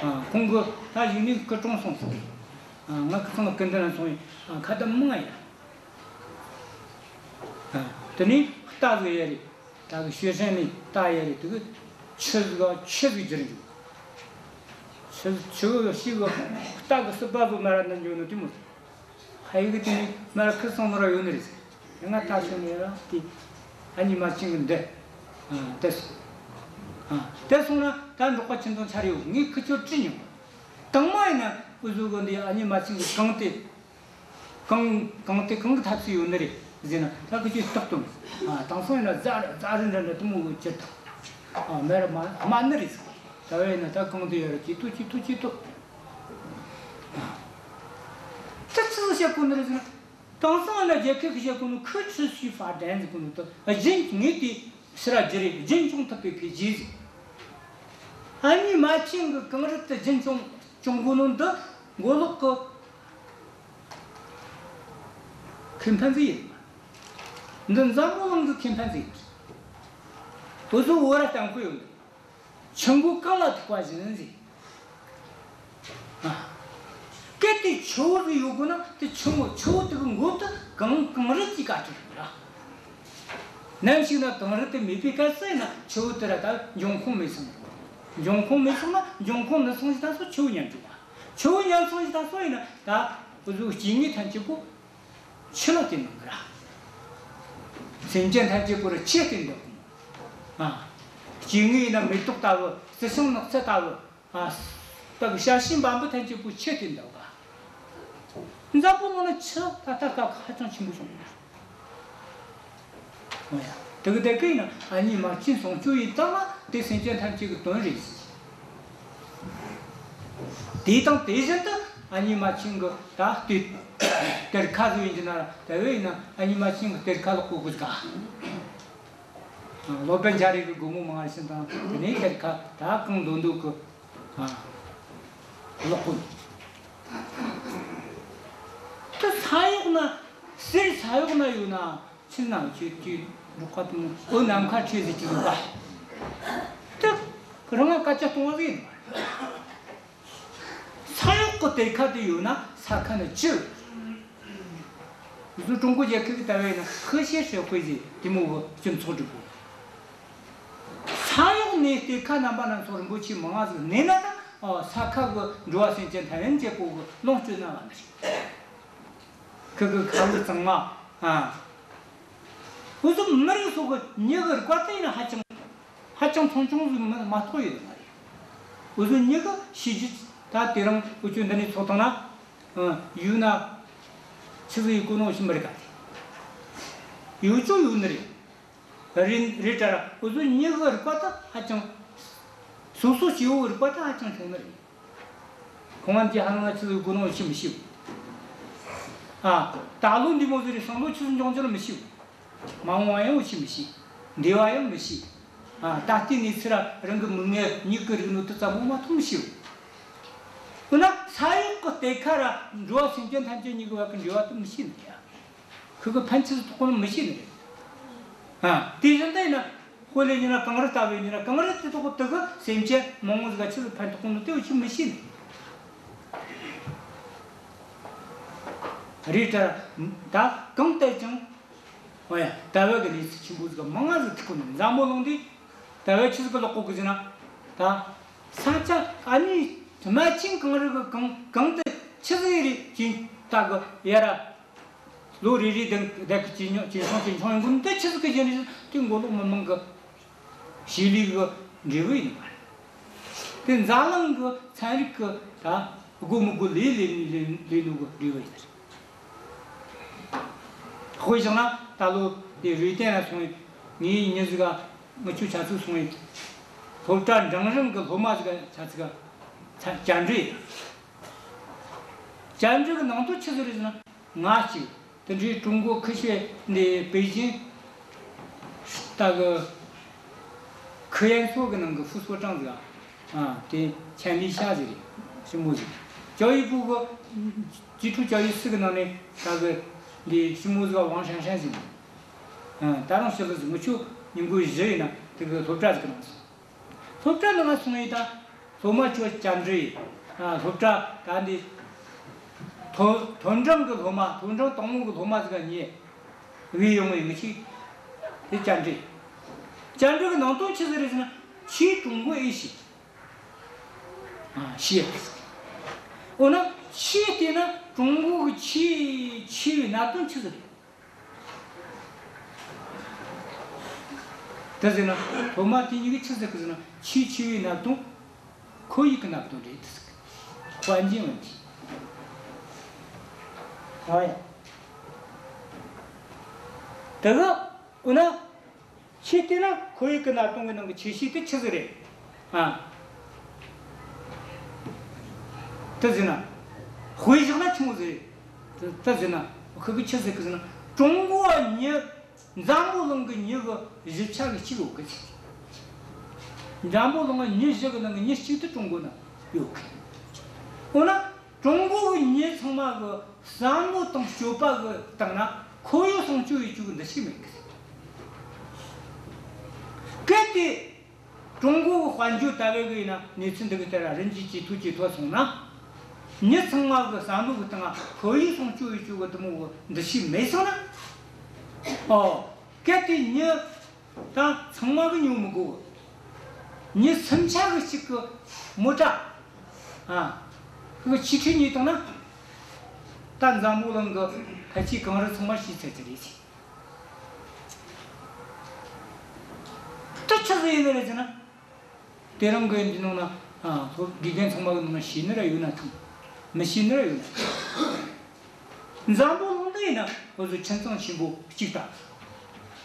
ཨ། ཁོང་གི་ད་ཡིན་ནི་སྐུ་གྲོངས་སོང་ཟིག། ཨ། ང་ཁི་ཚང་གི་འདི་ན་སོང་ཡིན། ཨ། ཁ་ད་མང་ཡ། ཨ། དེ་ནས་རྟ་ཟིག་ཡ་རེད། ད་གི་ཤོད་ཧྲན་ནས་རྟ་ཡ་རེད། དེ་གི་ཆུ་ཟིག་ཆུ་ཟིག་རྒྱུར་འཇུག། ཆུ་ཆུ་ཤིག་གི་རྟ་གི་སྲིད་པ་ཟོ་མ་ར་ན་འཇོན་ནི་དེ་མོ། ཧ་ཡི་གི་དེ་ནི་མ་ར་ཁིར་སང་ནོ་ར་ཡོད་ནི་རེད། ང་ད་ཤོད་ནི་ར་དེ་ཨ་ནེ་མ་ཆེན་གི་འདི། ཨ། དེ་སོང་། ཨ། དེ་སོང་ན་ད་འབྲོག་པ་ཁྱིམ་ཚང་ཆ་རེ་ཡོད། ངས་ཁི་ཆོ་དྲིས་མྱོང་། དང་མ་ཡིན་ན་འུ་ཟོ་གི་འདི་ཨ་ནེ་མ་ཆེན་གི་གངས་དེ། གང་གང་དེ་གང་གི་ཐབས་སུ་ཡོད་ནི་རེད་ཟེར་ན། ད་ཁི་ཆོས་རྟག་ཏུ། ཨ། དེང་སང་ཡིན་ན་རྫ་རྫ་རི་འདྲ་འདྲ་དེ་མོ་གི་ཅི་དང་། ཨ། མེ་ར་མ་མ་ནི་རེད་ཟེར། ད་བས་ན་ད་གང་དེ་ཡོད་རེད། ཅི་ཏུ་ཅི་ཏུ་ཅི་ཏུ། ཨ། ད་ཆི་ཟིག་བཤད་གོ་ནི་རེད་ཟེར་ན། དེང་སང་ཡིན་ན་རྒྱལ་ཁབ་ཀྱིས་བཤད་གོ་ནི་ཁུ་ཆུ་ཤི་ཧྥ་དན་ཟེར་གོ་ནི་དུ་རྒྱུན་ངེས་ཏེ་ཕྱིར་ར་རྒྱུ་རེད། རྒྱུན་སྐྱོང་ཐུབ་པའི་འཕེལ་རྒྱས་ཟིག། ཨ་ནེ་མ་ཆེན་གི་གངས་རི་དེ་རྒྱུན་སྐྱོང་སྐྱོང་གོ་ནོ་འདི་མགོ་ལོག་གི་ཁེ་ཕན་ཟིག་ཡིན། འདི་འཛམ་བུ་གླིང་གི་ཁེ་ཕན་ཟིག་ཡིན། འུ་ཚོ་བོད་ར་གཏམ་དཔེ་ཡོད་འདི། ཆུ་མགོ་གངས་ལ་ཐུག་པ་བཞིན་ཟེར། ཨ། གལ་ཏེ་ཆུ་བོ་ཟིག་ཡོད་དགོས་ན་དེ་ཆུ་མགོ་ཆུ་བོ་དེ་གི་མགོ་དེ་གངས་གངས་རི་གི་ཁ་ཐུག་ར། ནམ་ཞིག་ན་གངས་རི་དེ་མེད་པའི་སྐབས་སུ་ཡིན་ན་ཆུ་བོ་དེ་ར་ད་འབྱུང་ཁུངས་མེད་སོང་། འབྱུང་ཁུངས་མེད་སོང་ན་འབྱུང་ཁུངས་ནི་སོང་ཞིག་ད་སོ་ཆུ་བོ་ཉམས་འགྲོ་བ། ཆུ་བོ་ཉམས་སོང་ཞིག་ད་སོ་ཡིན་ན་ད་འུ་ཚོ་སྐྱེ་དངོས་ཐམས་ཅད་པོ་ཆུ་ལ་བརྟེན་ནོ་གི་ར། སེམས་ཅན་ཐམས་ཅད་པོ་ར་ཆུ་བརྟེན་འདུག། ཨ། སྐྱེ་དངོས་ཡིན་ན་མེ་ཏོག་ལྟ་བུ། རྩི་ཤིང་ནགས་ཚལ་ལྟ་བུ། ཨ། ད་གི་ཤ་ཤིང་འབའ་འབུ་ཐམས་ཅད་པོ་ཆུ་བརྟེན་འདུག་ག། འཛམ་བུ་གླིང་ན་ཆུ་ད་ལྟ་སྐབས་ཧ་ཅང་ཆེན་པོ་བྱུང་། འོ་ཡ། དེ་གི་དེ་གི་ཡིན་ན་ཨ་ནེ་མ་ཆེན་སྲུང་སྐྱོབ་ཡིན་ད་ལ་དེ་སེམས་ཅན་ཐམས་ཅད་ཀྱི་དོན་རེད། དེ་དང་དེ་བཞིན་དུ་ཨ་ནེ་མ་ཆེན་གི་ད་ལྟའི་གཏེར་ཁ་ཟིག་ཡིན་གྱི་ན་ར། དེ་བས་ཡིན་ན་ཨ་ནེ་མ་ཆེན་གི་གཏེར་ཁ་ལོག་གོ་དགོས་ག། སློབ་དཔོན་རྒྱ་རས་གི་སྒོ་མོ་མང་བ་ཞིག་དང་དེ་ནས་གཏེར་ཁ་ད་གང་འདོད་འདོད་གི། ཨ། ལོག་གོ། དེ་ས་འོག་ན། གསེར་ས་འོག་ན་ཡོད་ན། ཆུ་ནང་ཆུ་དེ་འབྲོག་པ་དེ་མོ་འོ་ནམ་མཁའ་ཁྲོད་ཟེར་གྱི་འདུག་ག། དེ་རང་ང་སྐད་ཆ་གཏོང་བ་ཟིག་ཡིན། ས་འོག་གི་གཏེར་ཁ་དེ་ཡོད་ན་ས་ཁ་ནས་ཆུ། འུ་ཚོ་ཀྲུང་གོ་རྒྱལ་ཁབ་ཀྱི་ལྟ་བས་ན་ཧི་ཤེ་ཧྲེ་ཧུའེ་ཟེར་དེ་མོ་གི་སྤྱི་ཚོགས་སྒྲིག་གོ། ས་འོག་ནས་གཏེར་ཁ་རྣམ་པ་སྣ་ཚོགས་རིན་པོ་ཆེ་མང་ང་ཟིག་གནས་ན་ད། ཨ། ས་ཁ་གི་འགྲོ་བ་སེམས་ཅན་ཐམས་ཅད་པོ་གི་ལོངས་སྤྱོད་གནང་བ་ནི་རེད། ཁུ་གི་ཁ་ལུ་གཙང་མ། ཨ། འུ་ཚོ་མི་རིགས་སོགས་གི་མྱི་གི་རིག་པ་དེ་ཡིན་ན་ཧ་ཅང་ཧ་ཅང་ཆུང་ཆུང་ཟིག་མ་མ་གཏོགས་ཡོད་མ་རེད། འུ་ཚོ་མྱི་གི་ཤེས་རྒྱུད་ད་དེ་རིང་འུ་ཚོ་འདི་ནས་ཚོགས་བཏང་ན། ཨ། ཡུལ་ན་ཆི་ཟིག་ཡོད་གོ་ནོ་ཞིག་མི་རིག་ག་དེ། ཡོད་ཆོག་ཡོད་ནི་རེད། རེད་རེད་དྲ་ར། འུ་ཚོ་མྱི་གི་རིག་པ་ད་ཧ་ཅང་། སོ་སོ་སྐྱེ་བོ་རིག་པ་ད་ཧ་ཅང་ཆུང་ནི་རེད། ཁོང་ང་འདི་ཧ་ང་ཆི་ཟིག་དགོས་ནོ་ཆི་མི་ཤེས། ཨ། ད་ལོ་འདི་མོ་ཟིག་རེད། སང་ལོ་ཆི་ཟིག་འབྱུང་རྒྱུ་ར་མི་ཤེས། མ་འོངས་པ་ཡང་ཆི་མི་ཤེས། འདས་པ་ཡང་མི་ཤེས། ཨ། ད་ལྟའི་གནས་ཚུལ་ར་རང་གི་མིག་སྔར་མྱིག་གིས་རིག་ནོ་དེ་ཙམ་པོ་མ་གཏོགས་མི་ཤེས། འོ་ན་ས་འོག་གི་གཏེར་ཁ་ར་འགྲོ་བ་སེམས་ཅན་ཐམས་ཅད་གཉིས་ཀྱི་བར་གྱི་འབྲེལ་བ་དེ་མི་ཤེས་ནི་ཡ། ཁུ་གི་ཕན་ཆི་ཟིག་ཐོགས་གོ་ནོ་མི་ཤེས་ནི་རེད། ཨ། དེ་བཞིན་དུ་ཡིན་ན་དཔེ་ལ་ཡིན་ན་གངས་རི་ལྟ་བུ་ཡིན་ན་གངས་རི་དེ་ཐོག་དེ་གི་སེམས་ཅན་མང་བོ་ཟིག་ག་ཆི་ཟིག་ཕན་ཐོགས་གོ་ནོ་དེ་འུ་ཆོས་མི་ཤེས་ནི་རེད། དྲ་ད་གང་ལྟར་ཀྱང་། འོ་ཡ། ད་བོད་གི་གནས་ཚུལ་ཆེན་པོ་ཟིག་མང་ང་ཟིག་ཐུག་གོ་ནོ། འཛམ་བུ་གླིང་འདི་ད་བོད་ཆི་ཟིག་གི་ལོག་གོ་གི་ཟེར་ན། ད་ས་ཆ་ཨ་ནི་རྨ་ཆེན་གངས་རི་གི་གངས་གངས་དེ་ཆི་ཟིག་རེད་ཅིག་ད་གི་ཡ་ར། ལོ་རེ་རེ་དང་ད་གི་ཇེ་ཉུང་ཇེ་ཆུང་ཇེ་ཆུང་ཡོང་གི་འདི་ཆི་ཟིག་གི་རྒྱུ་རེད། དེ་མགོ་ལོག་མི་མང་གི་བྱེད་ལས་གི་འབྲས་བུ་ཡིན་པ་རེད། དེ་འཛམ་གླིང་གི་ཚན་རིག་གི་ད་དགོས་མི་དགོས་ལས་ལས་ལས་ལས་ནོ་གི་འབྲས་བུ་ཡིན། དཔེ་བཞག་ན་ད་ལོ་དེ་རུས་ཏེན་ལ་སོང་བའི་ངའི་མྱི་ཟིག་ག་ངི་ཆོ་ཆ་ཚུགས་སོང་བའི་སློབ་གྲྭ་འབྲིང་རིམ་གི་སློབ་མ་ཟིག་ག་ཆ་ཚིག་ག་བཅར་འདྲི་ཡིན། བཅར་འདྲི་གི་ནང་དོན་ཆི་ཟིག་རེད་ཟེར་ན། ང་གཅིག་དེ་འདྲའི་ཀྲུང་གོ་ཁུ་ཤེ་འདི་པེ་ཅིན་ད་གི་科研所གི་ནང་གི་副所长ཟིག་ཨ། དེ་钱丽霞ཟིག་རེད། ཞི་མོ་ཟིག教育部གི་基础教育司གི་ནང་ནས་ད་གི་འདི་ཞི་མོ་ཟིག王珊珊ཟིག་ཨ། ད་རུང་ཞི་ལི་ཟིག་ངི་ཆོ་ཉིན་གུང་བཞི་ཡིན་ན་དེ་གི་སློབ་གྲྭ་ཟིག་གི་ནང་སོང་། སློབ་གྲྭ་ནང་སོང་ཡིན་ད། སློབ་མ་ཆོ་བཅར་འདྲི་ཡིན། ཨ། སློབ་གྲྭ་ད་འདི་མཐོ་མཐོ་འབྲིང་གི་སློབ་མ། མཐོ་འབྲིང་དང་པོ་གི་སློབ་མ་ཟིག་ག་ཉེ་བའི་ཡོང་བའི་ངི་ཆོ་དེ་བཅར་འདྲི་ཡིན། བཅར་འདྲི་གི་ནང་དོན་ཆི་ཟིག་རེད་ཟེར་ན། ཆོས་ཀྲུང་གོ་ཨེ་ཤེས། ཨ། ཤེས། འོ་ན་ཆོས་བལྟས་ན་ཀྲུང་གོ་གི་ཆོས་ཆོས་པའི་གནད་དོན་ཆི་ཟིག་རེད། དེ་ཟེར་ན་སློབ་མ་དེ་གཉིས་ཀྱིས་ཆི་ཟེར་གི་ཟེར་ན། ཆོས་ཆོས་པའི་གནད་དོན་ཁོར་ཡུག་གི་གནད་དོན་རེད་དེ་ཟེར་གི། 环境问题། ཨོ་ཡ། དེ་གི་འོ་ན། ཆོས་བལྟས་ན་ཁོར་ཡུག་གི་གནད་དོན་གི་ནང་གི་ཆོས་ཤིག་དེ་ཆི་ཟིག་རེད། ཨ། དེ་ཟེར་ན། དཔེ་བཞག་ན་ཆི་མོ་ཟིག་རེད། དེ་དེ་ཟེར་ན་ཁི་གི་ཆི་ཟེར་གི་ཟེར་ན། ཀྲུང་གོ་མྱི། འཛམ་བུ་གླིང་གི་མྱི་གི་བཞི་ཆ་གི་གཅིག་ཡོད་གི། འཛམ་བུ་གླིང་གི་མྱི་བཞི་གི་ནང་གི་མྱི་གཅིག་དེ་ཀྲུང་གོ་ན་ཡོད་གི། འོ་ན། ཀྲུང་གོ་གི་མྱི་ཚང་མ་གི་བསམ་བློ་དང་སྤྱོད་པ་གི་སྟེང་ན་ཁོར་ཡུག་སྲུང་སྐྱོབ་ཡེད་རྒྱུ་གི་འདུ་ཤེས་མེད་གི། གལ་ཏེ་ཀྲུང་གོ་གི་དཔལ་འབྱོར་དར་བའི་གི་ཡིན་ན། གནས་ཚུལ་འདི་གི་ལྟར་རིམ་གྱིས་ཇེ་མཐོ་ཇེ་མཐོ་སོང་ན། མྱི་ཚང་མ་གི་བསམ་བློ་གི་སྟེང་ན་ཁོར་ཡུག་སྲུང་སྐྱོབ་ཡེད་རྒྱུ་གི་དེ་མོ་གི་འདུ་ཤེས་མེད་སོང་ན། ཨོ། གལ་ཏེ་མྱི་ད་ཚང་མ་གིས་ཉོ་མི་དགོས་གི། མྱི་སུམ་ཆ་གི་གཅིག་གི་མོ་ཊ། ཨ། ཁི་གི་ཆུ་ཁྲི་ཉོས་བཏང་ན། ད་འཛམ་བུ་གླིང་གི་ཕལ་ཆེར་གངས་རི་ཚང་མ་ཞིག་ཚར་གི་རེད་ཟེར། དེ་ཆི་ཟིག་ཡིན་ནི་རེད་ཟེར་ན། དེ་རིང་གི་འདི་ནང་ན། ཨ། སློབ་དགེ་རྒན་ཚང་མ་གི་ནང་ན་ཤེས་ནི་ར་ཡོད་ན་ཐང་། མི་ཤེས་ནི་ར་ཡོད་ན་ཐང་། འཛམ་བུ་གླིང་འདི་ཡིན་ན་འུ་ཚོ་ཁྱིམ་ཚང་ཆེན་པོ་གཅིག་ལྟ།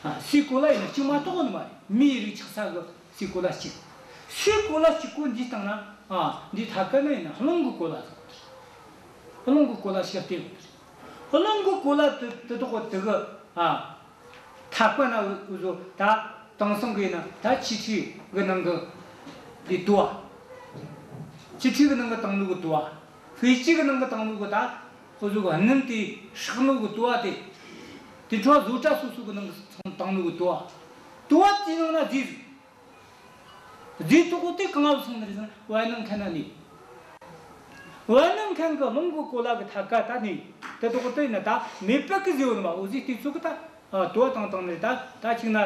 ཨ། སའི་གོ་ལ་ཡིན་ན་གཅིག་མ་གཏོགས་ཡོད་ནི་མ་རེད། མིའི་རིགས་ཆགས་ས་གི་སའི་གོ་ལ་གཅིག། སའི་གོ་ལ་གཅིག་པོ་འདིའི་སྟེང་ན། ཨ། འདིའི་མཐའ་ཁ་ན་ཡིན་ན་རླུང་གི་གོ་ལ་ཟེར་གོ་ནི་རེད། རླུང་གི་གོ་ལ་ཞིག་བལྟས་ཡོད་རེད། རླུང་གི་གོ་ལ་དེ་དེ་དག་དེ་གི། ཨ། མཐའ་ཀ་ན་འུ་ཚོ་ད་དེང་སང་གི་ཡིན་ན་ད་ཆུ་ཁྲི་གི་ནང་གི་འདི་དུ་བ། ཆུ་ཁྲི་གི་ནང་གི་བཏང་ནོ་གི་དུ་བ། ཧྥེ་ཅི་གི་ནང་གི་བཏང་ནོ་གི་ད་འུ་ཚོ་གི་སྣུམ་དེ་སྲེག་ནོ་གི་དུ་བ་དེ། དེ་འཕྲོ་བཟོ་གྲྭ་སོ་སོ་གི་ནང་གི་བཏང་ནོ་གི་དུ་བ། དུ་བ་དེའི་ནང་ན་རྫས་ཟིག་རྫས་དེ་དག་དེ་གང་ང་སོང་ནི་རེད་ཟེར་ན། བར་སྣང་མཁན་ན་གནས། བར་སྣང་མཁན་གི་རླུང་གི་གོ་ལ་གི་མཐའ་ཀ་ད་གནས། དེ་དག་དེ་ཡིན་ན་ད་མེ་སྤུ་གི་ཟེར་ཡོད་ནི་མ། འོ། ཟས་དེ་ཚོ་གི་ད། ཨ། དུ་བ་བཏང་བཏང་ནི་རེད། ད་ད་གཅིག་ན་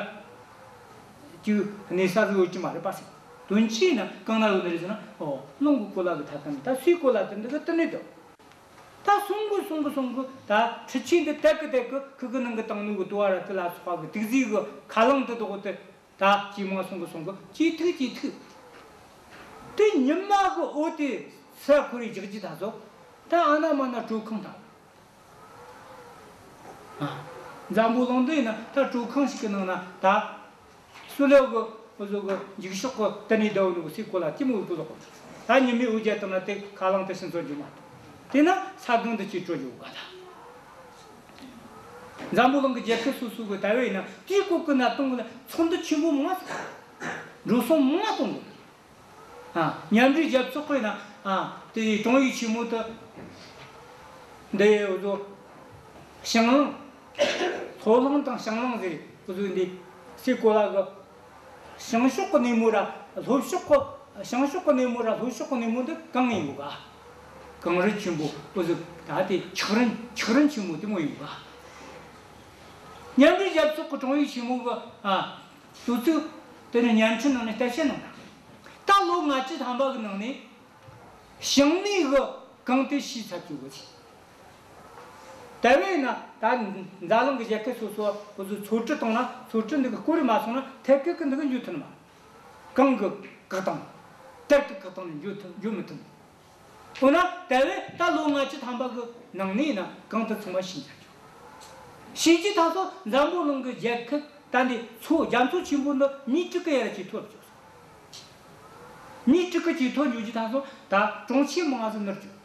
གཅིག་གནས་ས་ཟིག་ཡོད་ཀྱི་མ་རེད་པ་ཟེར། དོན་ཆེ་ན་གང་ན་ཡོད་ནི་རེད་ཟེར་ན། ཨོ། རླུང་གི་གོ་ལ་གི་མཐའ་ཀ་ནས་ད་སའི་གོ་ལ་དེ་འདི་གི་དེ་ནས་དུ། ད་སོང་གི་སོང་གི་སོང་གི་ད་འཕྲུལ་ཆས་འདི་དེད་གི་དེད་གི་ཁི་གི་ནང་གི་བཏང་ནོ་གི་དུ་བ་ར་དེ་ལ་སོགས་པ་གི་དུག་རྫས་གི་ཁ་རླངས་དེ་དག་དེ། ད་ཇེ་མང་སོང་གི་སོང་གི་ཇེ་མཐུག་ཇེ་མཐུག་དེ་ཉི་མ་གི་འོད་དེ་སྲ་འཁོར་རེ་རྒྱག་རྒྱུ་ད་ཚོ། ད་ཨ་ན་མ་ན་དྲོད་ཁང་ད། ཨ། འཛམ་བུ་གླིང་འདི་ཡིན་ན་ད་དྲོད་ཁང་ཞིག་གི་ནང་ན་ད། སུ་ལེའུ་གི་འུ་ཚོ་གི་འགྱིག་ཤོག་གི་དེ་ནས་ཟླ་བོ་ནུ་གི་སའི་གོ་ལ་ལྕི་མོ་གི་ལོག་གི། ད་ཉི་མའི་འོད་རྒྱལ་བཏང་ན་དེ་ཁ་རླངས་དེ་ཕྱིན་ཚོར་རྒྱུ་མ་གཏོགས། དེ་ན་ས་སྒང་དུ་ཅིག་དྲོད་རྒྱུ་ག་ད། འཛམ་བུ་གླིང་གི་རྒྱལ་ཁབ་སོ་སོ་གི་ད་བས་ན་དེའི་སྐོར་གི་གནད་དོན་གི་ལ་ཚོགས་འདུ་ཆེན་པོ་མང་ང་འགྲོ་སོང་མང་ང་གཏོང་གི། ཨ། མཉམ་འབྲེལ་རྒྱལ་ཚོགས་གི་ན། ཨ། དེ་ཀྲུང་ཡིག་ཆེན་མོ་དུ་འདི་འུ་ཚོ་བྱང་རླུང་། ལྷོ་རླུང་དང་བྱང་རླུང་ཟེར། འུ་ཚོ་འདི་སའི་གོ་ལ་གི་བྱང་ཕྱོགས་གི་སྣེ་མོ་ར་ལྷོ་ཕྱོགས་གི། བྱང་ཕྱོགས་གི་སྣེ་མོ་ར་ལྷོ་ཕྱོགས་གི་སྣེ་མོ་འདི་གངས་ཡིན་གོ་ག་གངས་རི་ཆེན་པོ་འུ་ཚོ་ད་དེ་འཁྱགས་རིན། འཁྱགས་རིན་ཆེན་མོ་དེ་མོ་ཡིན་གོ་ག་མཉམ་འབྲེལ་རྒྱལ་ཚོགས་ཀྱི་ཀྲུང་ཡིག་ཆེན་མོ་གི། ཨ། དུས་ཚོད་དེ་ནས་བརྙན་འཕྲིན་ནང་ནས་གཏམ་བཤད་གནང་ན། ད་ལོ་ལྔ་བཅུ་ཐམ་པ་གི་ནང་ནས་བྱང་སྣེ་གི་གངས་དེ་ཞིག་ཚར་བཅུག་གི་ཟེར། དེ་བས་ན་ད་འཛམ་གླིང་གི་རྒྱལ་ཁབ་སོ་སོ་འུ་ཚོ་ཚོ་གྲུ་བཏང་ན། ཚོ་གྲུ་འདི་གི་སྐོར་རེ་མ་སོང་ན་ཐད་ཀར་གི་འདི་གི་འཇུ་ཐུབ་ནི་མ། གངས་གི་བཀག་དང་། དར་གི་ཁ་ཐང་ནས་འགྱོ་ཐུབ་འགྱོ་མི་ཐུབ། འོ་ན་དེ་བས་ད་ལོ་ལྔ་བཅུ་ཐམ་པ་གི་ནང་ནས་ན་གང་དུ་ཚང་མ་ཤེས་ཀྱང་ཆོག། ཤེས་ཀྱི་ཐ་སོ་འཛམ་བུ་གླིང་གི་རྒྱལ་ཁབ་ད་འདི་མཚོ་རྒྱ་མཚོ་ཆེན་པོ་འདི་མི་དྲུག་གི་ཡར་ཇེ་མཐོར་བྱོས་སོང་། མི་དྲུག་གི་ཇེ་མཐོར་འགྱོ་རྒྱུ་ཐ་སོ་ད་གྲོང་ཁྱེར་མང་ང་ཟིག་ནུར་བྱོས།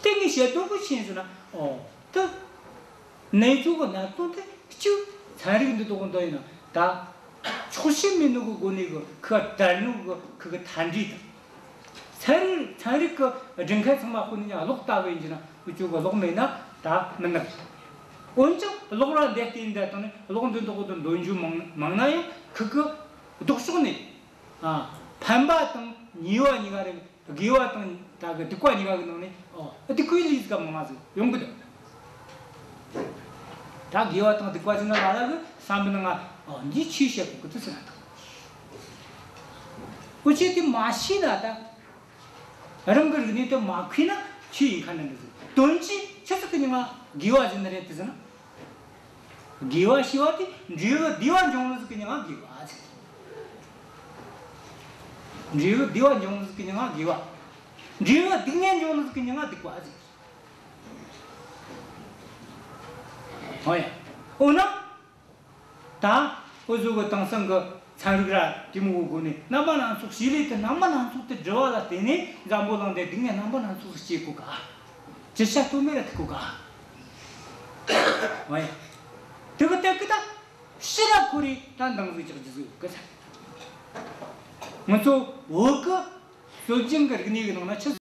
དེ་ངས་བཤད་དོན་གི་ཆེན་ཟེར་ན། ཨོ། དེ་གནས་ཚུལ་གི་གནད་དོན་དེ་གཅིག་ཚན་རིག་འདི་དག་འདི་ཡིན་ན་ད་ཆོག་ཤེས་མེད་ནོ་གི་སྒོ་ནས་གི་ཁུ་དར་ནོ་གི་ཁུ་གི་མཐའ་འབྲས་དང་། ཚན་རིག་ཚན་རིག་གི་སྒྲིག་མཁན་ཚང་མ་ཁོ་ནས་ཀློག་ལྟ་བུ་ཡིན་གྱི་ན་འུ་ཅོ་གི་ཀློག་མེད་ན་ད་མི་ནག། འོན་ཀྱང་ཀློག་ར་འདི་ལྟའི་འདི་དང་ནི་ཀློག་འདི་དག་འདི་འདོན་རྒྱུ་མང་མང་ན་ཡང་ཁུ་གི་ལྡོག་ཕྱོགས་ནས། ཨ། ཕན་པ་དང་ཉེས་པ་གཉིས་ཀ་རེད། དགེ་བ་དང་ད་གི་སྡིག་པ་གཉིས་ཀ་གི་ནང་ནས། ཨོ། སྡིག་པའི་ལས་ཀ་མང་ང་ཟིག་ཡོང་གི་འདུག། ད་དགེ་བ་དང་སྡིག་པ་ཟེར་ན་ལ་ལ་གི་བསམ་པའི་ནང་ང་། ཨོ། འདི་ཆོས་བཤད་གོ་གི་དུ་ཟེར་ན་ད། འུ་ཆོས་དེ་མ་ཤེས་ན་ད། རང་གི་རིག་གནས་དེ་མ་མཁས་ན་ཆོས་ཡིན་ཁ་ན་འདི་ཟིག། དོན་གྱིས་ཆི་ཟིག་གི་མྱིང་ང་དགེ་བ་ཟེར་ནི་རེད་དེ་ཟེར་ན། དགེ་བ་ཞེས་པ་དེ་འབྲས་བུ་བདེ་བ་འབྱུང་ནི་ཟིག་གི་མྱིང་ང་དགེ་བ་ཟེར། འབྲས་བུ་བདེ་བ་འབྱུང་ནི་ཟིག་གི་མྱིང་ང་དགེ་བ། འབྲས་བུ་སྡུག་བསྔལ་འབྱུང་ནི་ཟིག་གི་མྱིང་ང་སྡིག་པ་ཟེར། ཨོ་ཡ། འོ་ན། ད་འུ་ཟོ་གི་དེང་སང་གི་ཚན་རིག་ར་དེ་མོ་གི་སྒོ་ནས་རྣམ་པ་སྣ་ཚོགས་བྱེད་ལས་དེ་རྣམ་པ་སྣ་ཚོགས་དེ་སྒྲུབ་པ་ལ་བརྟེན་ནས་འཛམ་བུ་གླིང་འདི་སྡུག་བསྔལ་རྣམ་པ་སྣ་ཚོགས་སུ་སྐྱེ་གོ་ག། ཅི་བྱ་གཏོལ་མེད་ར་ཐུག་གོ་ག། ཨོ་ཡ། དེ་གི་དེ་གི་ད་ཕྱི་ར་ཁོ་རེ་ད་འདང་ཟིག་རྒྱག་རྒྱུ་ཟིག་ཡོད་གི་ས། ང་ཚོ་བོད་གི་སྲོལ་རྒྱུན་གི་རིག་གནས་གི་ནང་ན་ཆི་